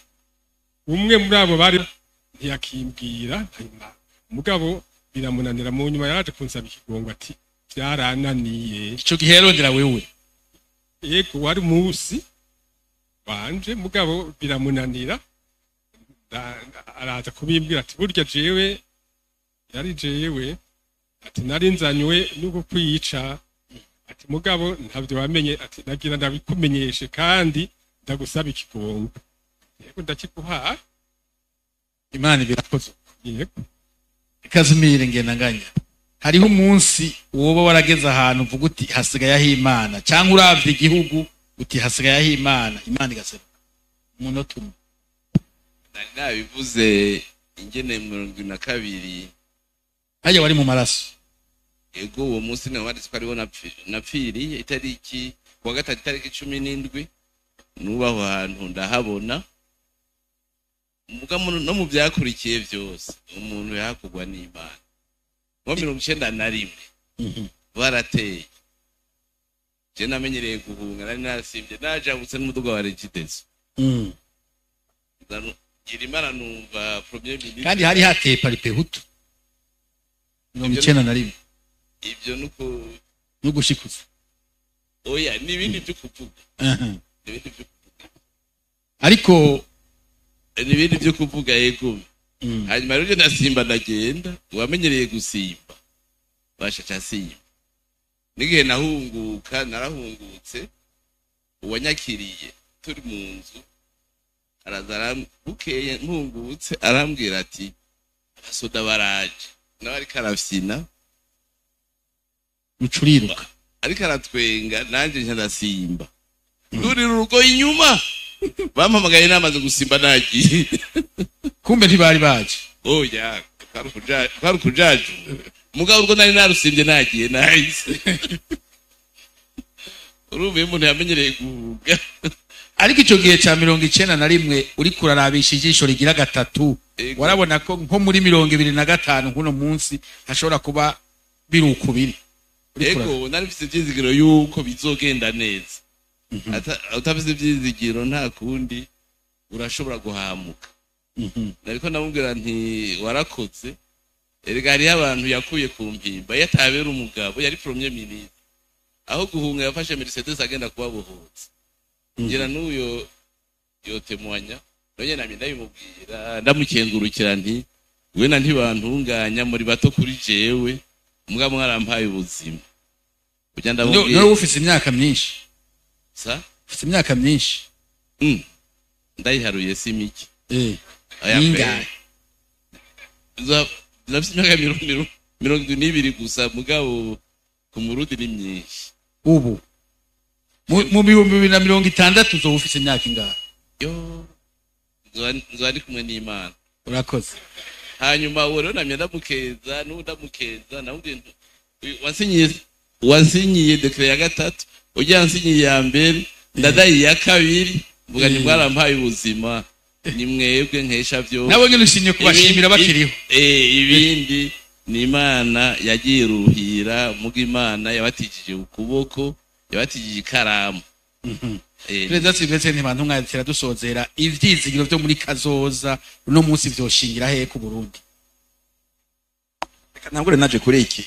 umwe muri abo bari ntiyakimbwira, mugabo biramunanira, mu nyuma yaraje kunsaba ikigongo ati byarananiye. Ico gihe yarondera wewe? Yego, wari musi wanje, mugabo biramunanira. Araza kubimbwira ati burya jewe yari jewe, ati nari nzanywe no kukwica, ati mugabo ntabyo wamenye, ati nagira ndabikumenyeshe kandi ndagusaba ikigongo. Yego, ndakiguha. Imana ibirakoze. Yego. Kazimire Ngendanganya, hariho umunsi woba warageze ahantu uvuga uti hasigaye aho Imana, cyangwa uravye igihugu uti hasigaye aho Imana, Imana igaseruka? Umunota umwe. Nari nabivuze ingene 72. Hajya wari mu maraso. Ego, uwo munsi nawe wanditse ko ariwo napfiriye, itariki kuwa gatatu, itariki 17. Nubaho hantu ndahabona. Muga no mu byakurikiye byose, umuntu yakugwa n'Imana. Mu 91 barateye, je namenyereye guhunga, nari nasimbye, najabutse n'umuduga wa Regideso. Ngira Imana numva premier ministre. Kandi hari hateye Palipehutu 91. Ivyo nuko no gushikuza. Oya, n'ibindi byo kuvuga. N'ibindi byo kuvuga. Ariko n'ibindi byo kuvuga, yego. Hanyuma rero ndasimba, ndagenda, uwamenyereye gusimba basha casimba. N'igihe nahunguka, narahungutse, uwanyakiriye turi mu nzu araza, bukeye mpungutse arambwira ati abasoda baraje, nawe ariko arafyina. Ucuriruka. Ariko aratwenga, nanje nca ndasimba, ndurira urugo inyuma, bampamagaye namaze gusimba nagiye. Kumbe ntibari baje. Oya, kwari ukujaju, mugabo urwo nari narusimbye nagiye nahise. Urumva iyo umuntu yamenyereye guhuga. Ariko ico gihe ca 91, uriko urarabisha ijisho rigira gatatu, Ego. warabona ko nko muri 2025 nk'uno munsi hashobora kuba biri ukubiri? Uriko Ego, nari mfise ivyizigiro yuko bizogenda neza. Utafise ivyizigiro, nta kundi, urashobora guhamuka. Nariko ndamubwira nti warakoze. Erega hariho abantu yakuye ku mpimba. Iyo atabera umugabo, yari premier ministre, aho guhunga yafashe Mercedes agenda kubabohotsa. Ngira n'uyo yotemwanya nonye, namye ndabimubwira, ndamukengurukira nti we na ntibantunganya muri bato kuri jewe, mbwa mwarampaye ubuzima. Ujya ndamubwira. None ufise imyaka myinshi. Sa? Ufise imyaka myinshi. Ndayiharuye si mike. Oya. Ningahe? Ndafise imyaka 72 gusa, mugabo ku Murundi ni myinshi. Ubu mu 2060 uzoba ufise imyaka ingahe? Yo, nzoba ndi kumwe n'Imana. Urakoze. Hanyuma uwo rero namye ndamukeza, n'ubu ndamukeza, namubwiye nti uyu wansinyiye décret ya gatatu, ujya wansinyiye iya mbere, ndadaye iya kabiri, mvuga nti mwarampaye ubuzima, ni mwebwe nkesha byose. Nabo nyine ushimye kubashimira bakiriho. Ibindi ni Imana yagiye iruhira, muga Imana yabatijije ukuboko, yabatijije ikaramu. Perezida Sylvestre Ntibantunganya, dusozera, ivyizigiro vyo muri kazoza uno munsi vyoshingira hehe ku Burundi? Reka ntangure naje kuri iki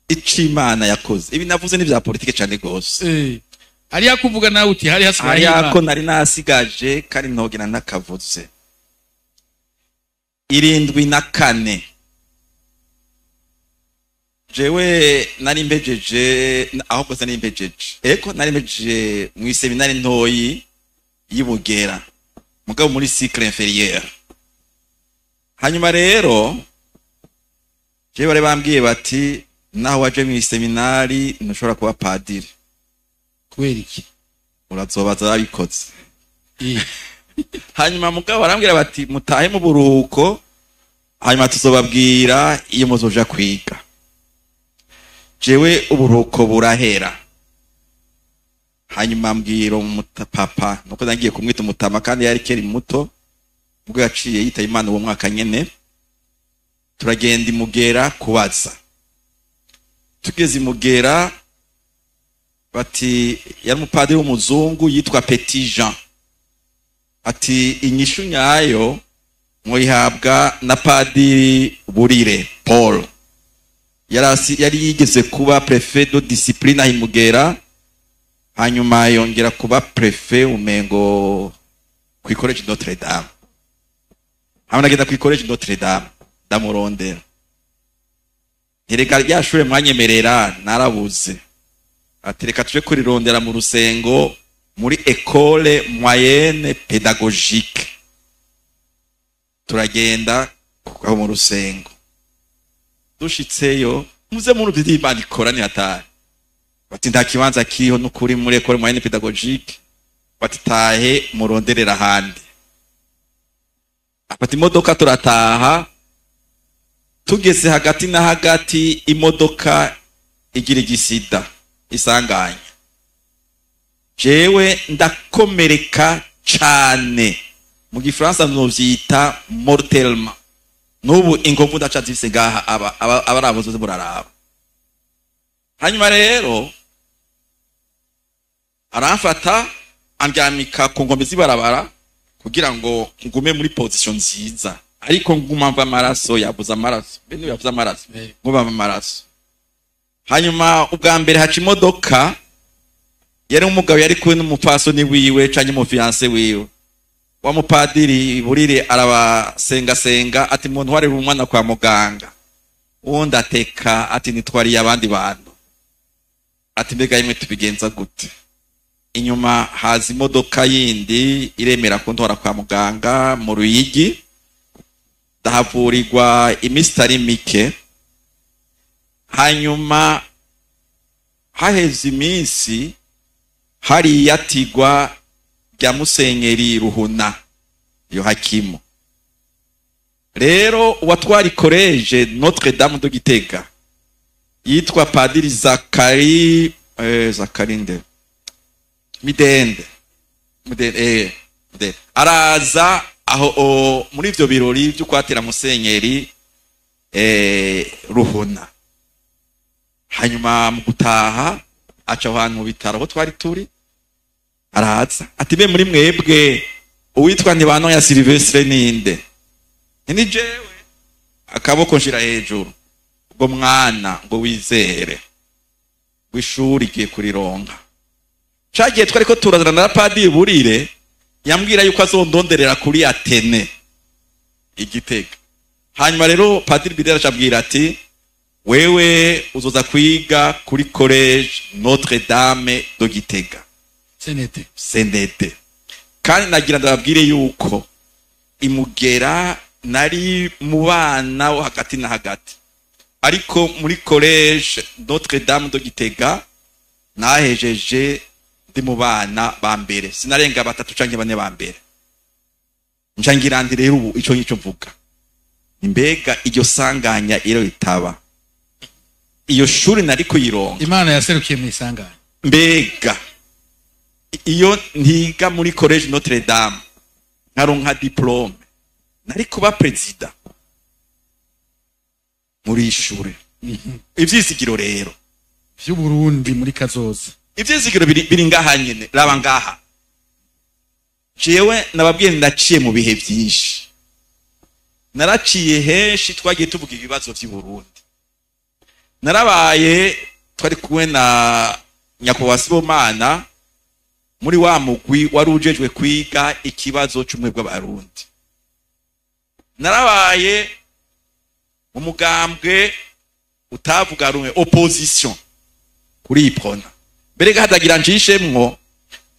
ico Imana yakoze. Ibi navuze ni vya politike cane gose. Hariya kuvuga nawe uti hari hasigaye Hariya Imana. ko nari nasigaje kandi ntogena ntakavuze. 74, jewe nari mpejeje, ahubwo se nari mpejeje, eko nari mpejeje mw'iseminari ntoyi y'i Bugera, mugabo muri cycle inférieur. Hanyuma rero jewe bari bambwiye bati naho waje mw'iseminari ntushobora kuba padiri. Kubera iki? Urazobaza babikoze. Hanyuma mugabo barambwira bati mutahe mu buruhuko, hanyuma tuzobabwira iyo muzoja kwiga. Jewe uburuhuko burahera, hanyuma mbwira papa, nuko nagiye kumwita umutama kandi yari keri muto, ubwo yaciye yitaba Imana uwo mwaka nyene. Turagenda imugera kubaza. Tugeze imugera, bati yari umupadiri w'umuzungu yitwa Petit Jean, ati inyishu nyayo muyihabwa na padiri Burire Paul. Yari yigeze kuba préfet de discipline ahimugera, hanyuma yongera kuba préfet umengo ku Collège Notre Dame. Hamwe nagenda kuri collège Notre Dame, ndamurondera, ntireka rya shure mwanyemerera narabuze. Ati reka tuje kurirondera mu rusengo, muri école moyenne pédagogique. Turagenda aho mu rusengo, dushitseyo, muze muri ivyo Imana ikora ni hatari. Bati nta kibanza kiriho n'ukuri muri école moyenne pédagogique. Bati tahe muronderera ahandi. Afata imodoka, turataha. Tugeze hagati na hagati, imodoka igira igisida, isanganya, jewe ndakomereka cane, mu gifaransa novyita mortellement. N'ubu inkovu ndaca zifise ngaha, aba zose muraraba. Hanyuma rero aramfata, andyamika ku nkombe z'ibarabara kugira ngo ngume muri position nziza, ariko nguma mva amaraso. Yabuze amaraso, bene yabuze amaraso. Nguma mva amaraso. Hanyuma ubwa mbere haca imodoka, yari umugabo yari kumwe n'umupfasoni wiwe canke umufiancé wiwe wa mupadiri Burire. Arabasengasenga, ati muntu warira umwana kwa muganga. Uwundi ateka ati nitwariye abandi bantu. Ati mbega yimwe tubigenza gute? Inyuma haza imodoka yindi, iremera kuntwara kwa muganga mu Ruyigi, ndahavurirwa iminsi itari mike. Hanyuma haheze iminsi, hari iyatigwa rya Musenyeri Ruhuna Yohakimu. Rero uwatwara collège Notre Dame de Gitega yitwa Padiri Zakari, Zakari nde, Midende, Midende, Midende. Araza aho muri ivyo birori vyo kwatira Musenyeri Ruhuna. Hanyuma mu gutaha aca aho hantu mu bitaro aho twari turi, araza ati be muri mwebwe uwitwa Ntibano ya Silvestre ninde? Ni jewe. Akaboko nshira hejuru. Ubwo mwana ngo wizere w'ishuri igiye kurironka. Cagiye twariko turazana na Padiri Burire, yambwira yuko azondonderera kuri Athénée Igitega. Hanyuma rero Padiri Bidera acabwira ati wewe uzoza kwiga kuri collège Notre Dame de Gitega. Senete. Senete. Kandi nagira ndababwire yuko imugera nari mu bana wo hagati na hagati, ariko muri collège Notre Dame de Gitega nahejeje ndi mu bana ba mbere, sinarenga batatu canke bane ba mbere. Nca ngira ndi rero ubu ico ngico mvuga, mbega iryo sanganya iyo ritaba, iyo shuri nari kuyironka? Imana yaserukiye mu isanganya. Mbega iyo ntiga muri collège Notre Dame nkaronka diplôme, nari kuba président muri ishure? Ivyizigiro rero vy'Uburundi muri kazoza. Ivyizigiro biri ngaha nyene. Raba ngaha, jewe nababwiye ndaciye mu bihe vyinshi, naraciye henshi. Twagiye tuvuga ibibazo vy'i Burundi, narabaye, twari kumwe na nyakubahwa Sibomana muri wa mugwi wari ujejwe kwiga ikibazo c'ubumwe bw'Abarundi. Narabaye mu mugambwe utavuga rumwe, opposition, kuri Uprona. Mbere hadagira njishemwo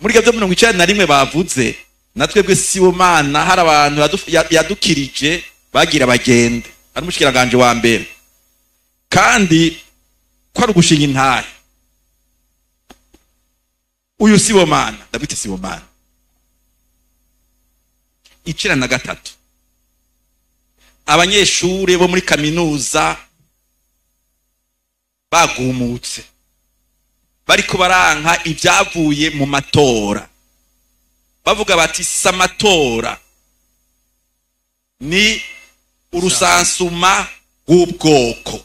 muri gavyo 91 bavuze, na twebwe Sibomana hari abantu yadukirije bagira bagende, ari umushikiranganje wa mbere, kandi ko ari ugushinga intahe. Uyu Sibomana, ndabwite Sibomana, 93 abanyeshure bo muri kaminuza bagumutse, bariko baranka ibyavuye mu matora, bavuga bati si amatora, ni urusansuma rw'ubwoko.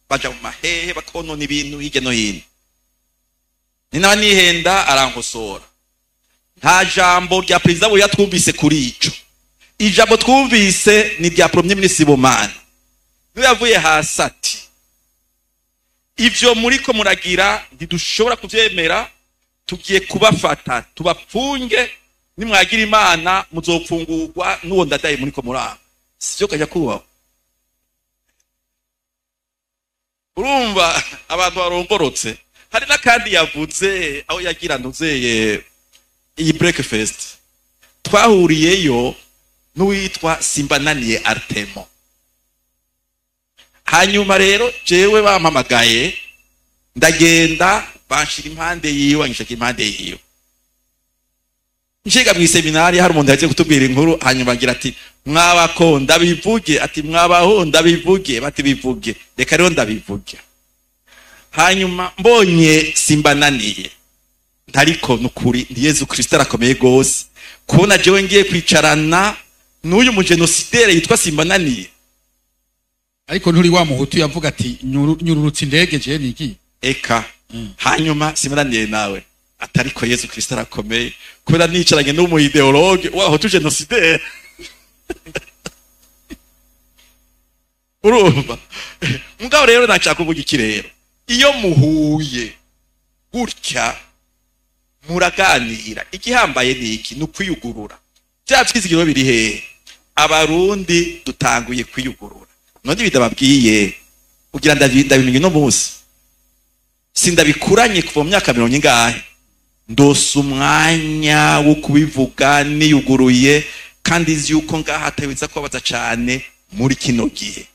Baja mu mahehe, bakonona ibintu hirya no hino. Ni nawe nihenda arankosora. Nta jambo rya perezida Buyoya twumvise kuri ico. Ijambo twumvise ni rya premier ministre Sibomana, niwe yavuye hasi ati ivyo muriko muragira ntidushobora kuvyemera, tugiye kubafata tubapfunge. Nimwagira Imana muzopfungurwa n'uwo Ndadaye muri ko muraba, sivyo kajya kubaho. Urumva abantu barongorotse. Hari n'akandi yavuze aho yagira ntuzeye iyi breakfast, twahuriyeyo n'uwitwa Simbananiye Artemo. Hanyuma rero jewe bampamagaye ndagenda, banshira impande yiwe, anyishaka impande yiwe. Nshiga mu iseminari hari umuntu yagiye kutubwira inkuru, hanyuma agira ati mwabako ndabivuge, ati mwabaho ndabivuge, bati bivuge, reka rero ndabivuge. Hanyuma mbonye Simbananiye, ntariko nukuri ndi Yezu Kristo arakomeye gose, kubona jewe ngiye kwicarana n'uyu mujenosidere yitwa Simbananiye. Ariko nturi wa muhutu yavuga ati nyururutse indege je niki eka. Hanyuma Simbananiye nawe atariko Yezu Kristo arakomeye kubera nicaranye n'umu idéologue w'abahutu génocidaire. Urumva mugabo rero nashaka kuvuga iki rero, iyo muhuye gutya muraganira, igihambaye ni iki? Ni ukwiyugurura. Bya vyizigiro biri hehe? Abarundi dutanguye kwiyugurura. None bidababwiye kugira ndabimenye no munsi, sindabikuranye kuva mu myaka 40 ingahe, ndose umwanya wo kubivuga niyuguruye, kandi nzi yuko ngaha atabiza kubabaza cane muri kino gihe.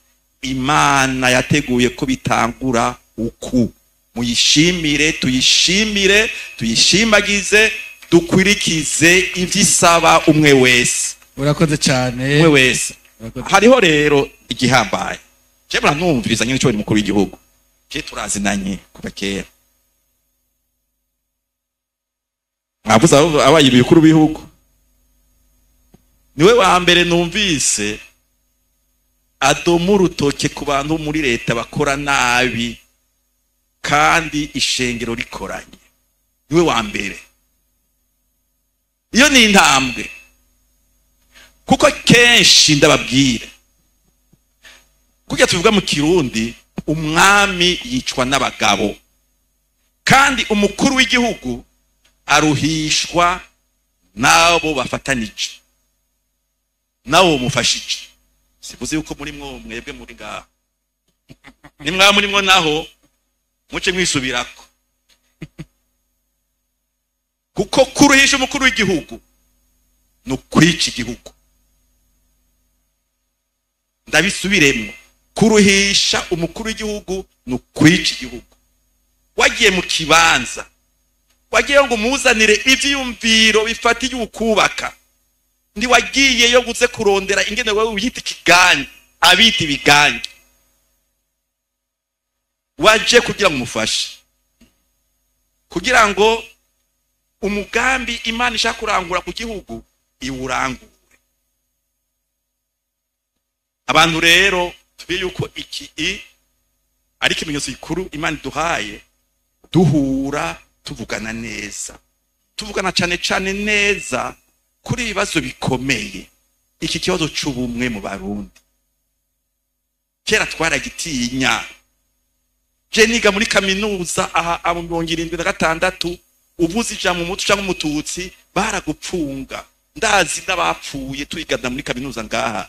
Imana yateguye ko bitangura uku, muyishimire, tuyishimire, tuyishimagize, dukwirikize ivyisaba umwe wese. Urakoze cyane umwe wese. Hariho rero igihambaye, je muranumviriza nyine cyo mukuru w'igihugu, je turazinanye kuva kera, mwavuze abaye ibikuru b'ibihugu, niwe wa mbere numvise adoma urutoke ku bantu muri leta bakora nabi kandi ishengero rikoranye, niwe wa mbere. Iyo ni intambwe, kuko kenshi ndababwira kujya tuvuga mu Kirundi, umwami yicwa n'abagabo, kandi umukuru w'igihugu aruhishwa nabo bafatanije, nabo mufashije. Sivuze yuko muri mwo mwebwe muri ngaho, nimwa muri mwo naho muce mwisubirako, kuko kuruhisha umukuru w'igihugu no kwica igihugu. Ndabisubiremwo, kuruhisha umukuru w'igihugu no kwica igihugu. Wagiye mu kibanza, wagiye ngo muzanire ivyiyumviro bifatiye ukubaka, ndi wagiye yo guze kurondera ingene wewe uyita ikiganyi, abita ibiganyi, waje kugira ngo umufashe, kugira ngo umugambi Imana ishaka kurangura ku gihugu iwurangure. Abantu rero tubiye yuko iki ari ikimenyetso gikuru Imana iduhaye, duhura tuvugana neza, tuvugana cane cane neza kuri ibibazo bikomeye. Iki kibazo c'ubumwe mu Barundi kera twaragitinya. Je niga muri kaminuza aha mu 76, uvuze ijambo umutu canke umututsi baragupfunga. Ndazi n'abapfuye twigana muri kaminuza ngaha.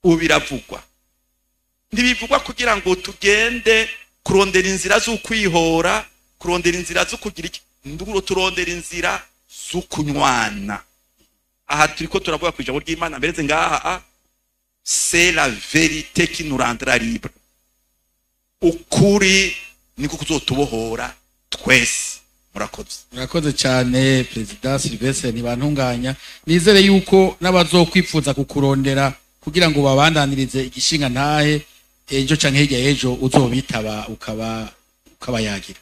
Ubu biravugwa, ntibivugwa kugira ngo tugende kurondera inzira z'ukwihora, kurondera inzira zo kugira iki, nduro turondera inzira z'ukunywana. Aha turiko turavuga ku ijambo ry'Imana mbereze ngaha, c'est la vérité qui nous rendra libre. Ukuri niko kuzotubohora twese. Murakoze. Murakoze cyane President Sylvestre Ntibantunganya. Nizere yuko n'abazokwipfuza kukurondera kugira ngo babandanirize igishinga ntahe ejo canke hirya ejo uzobitaba ukabayagira.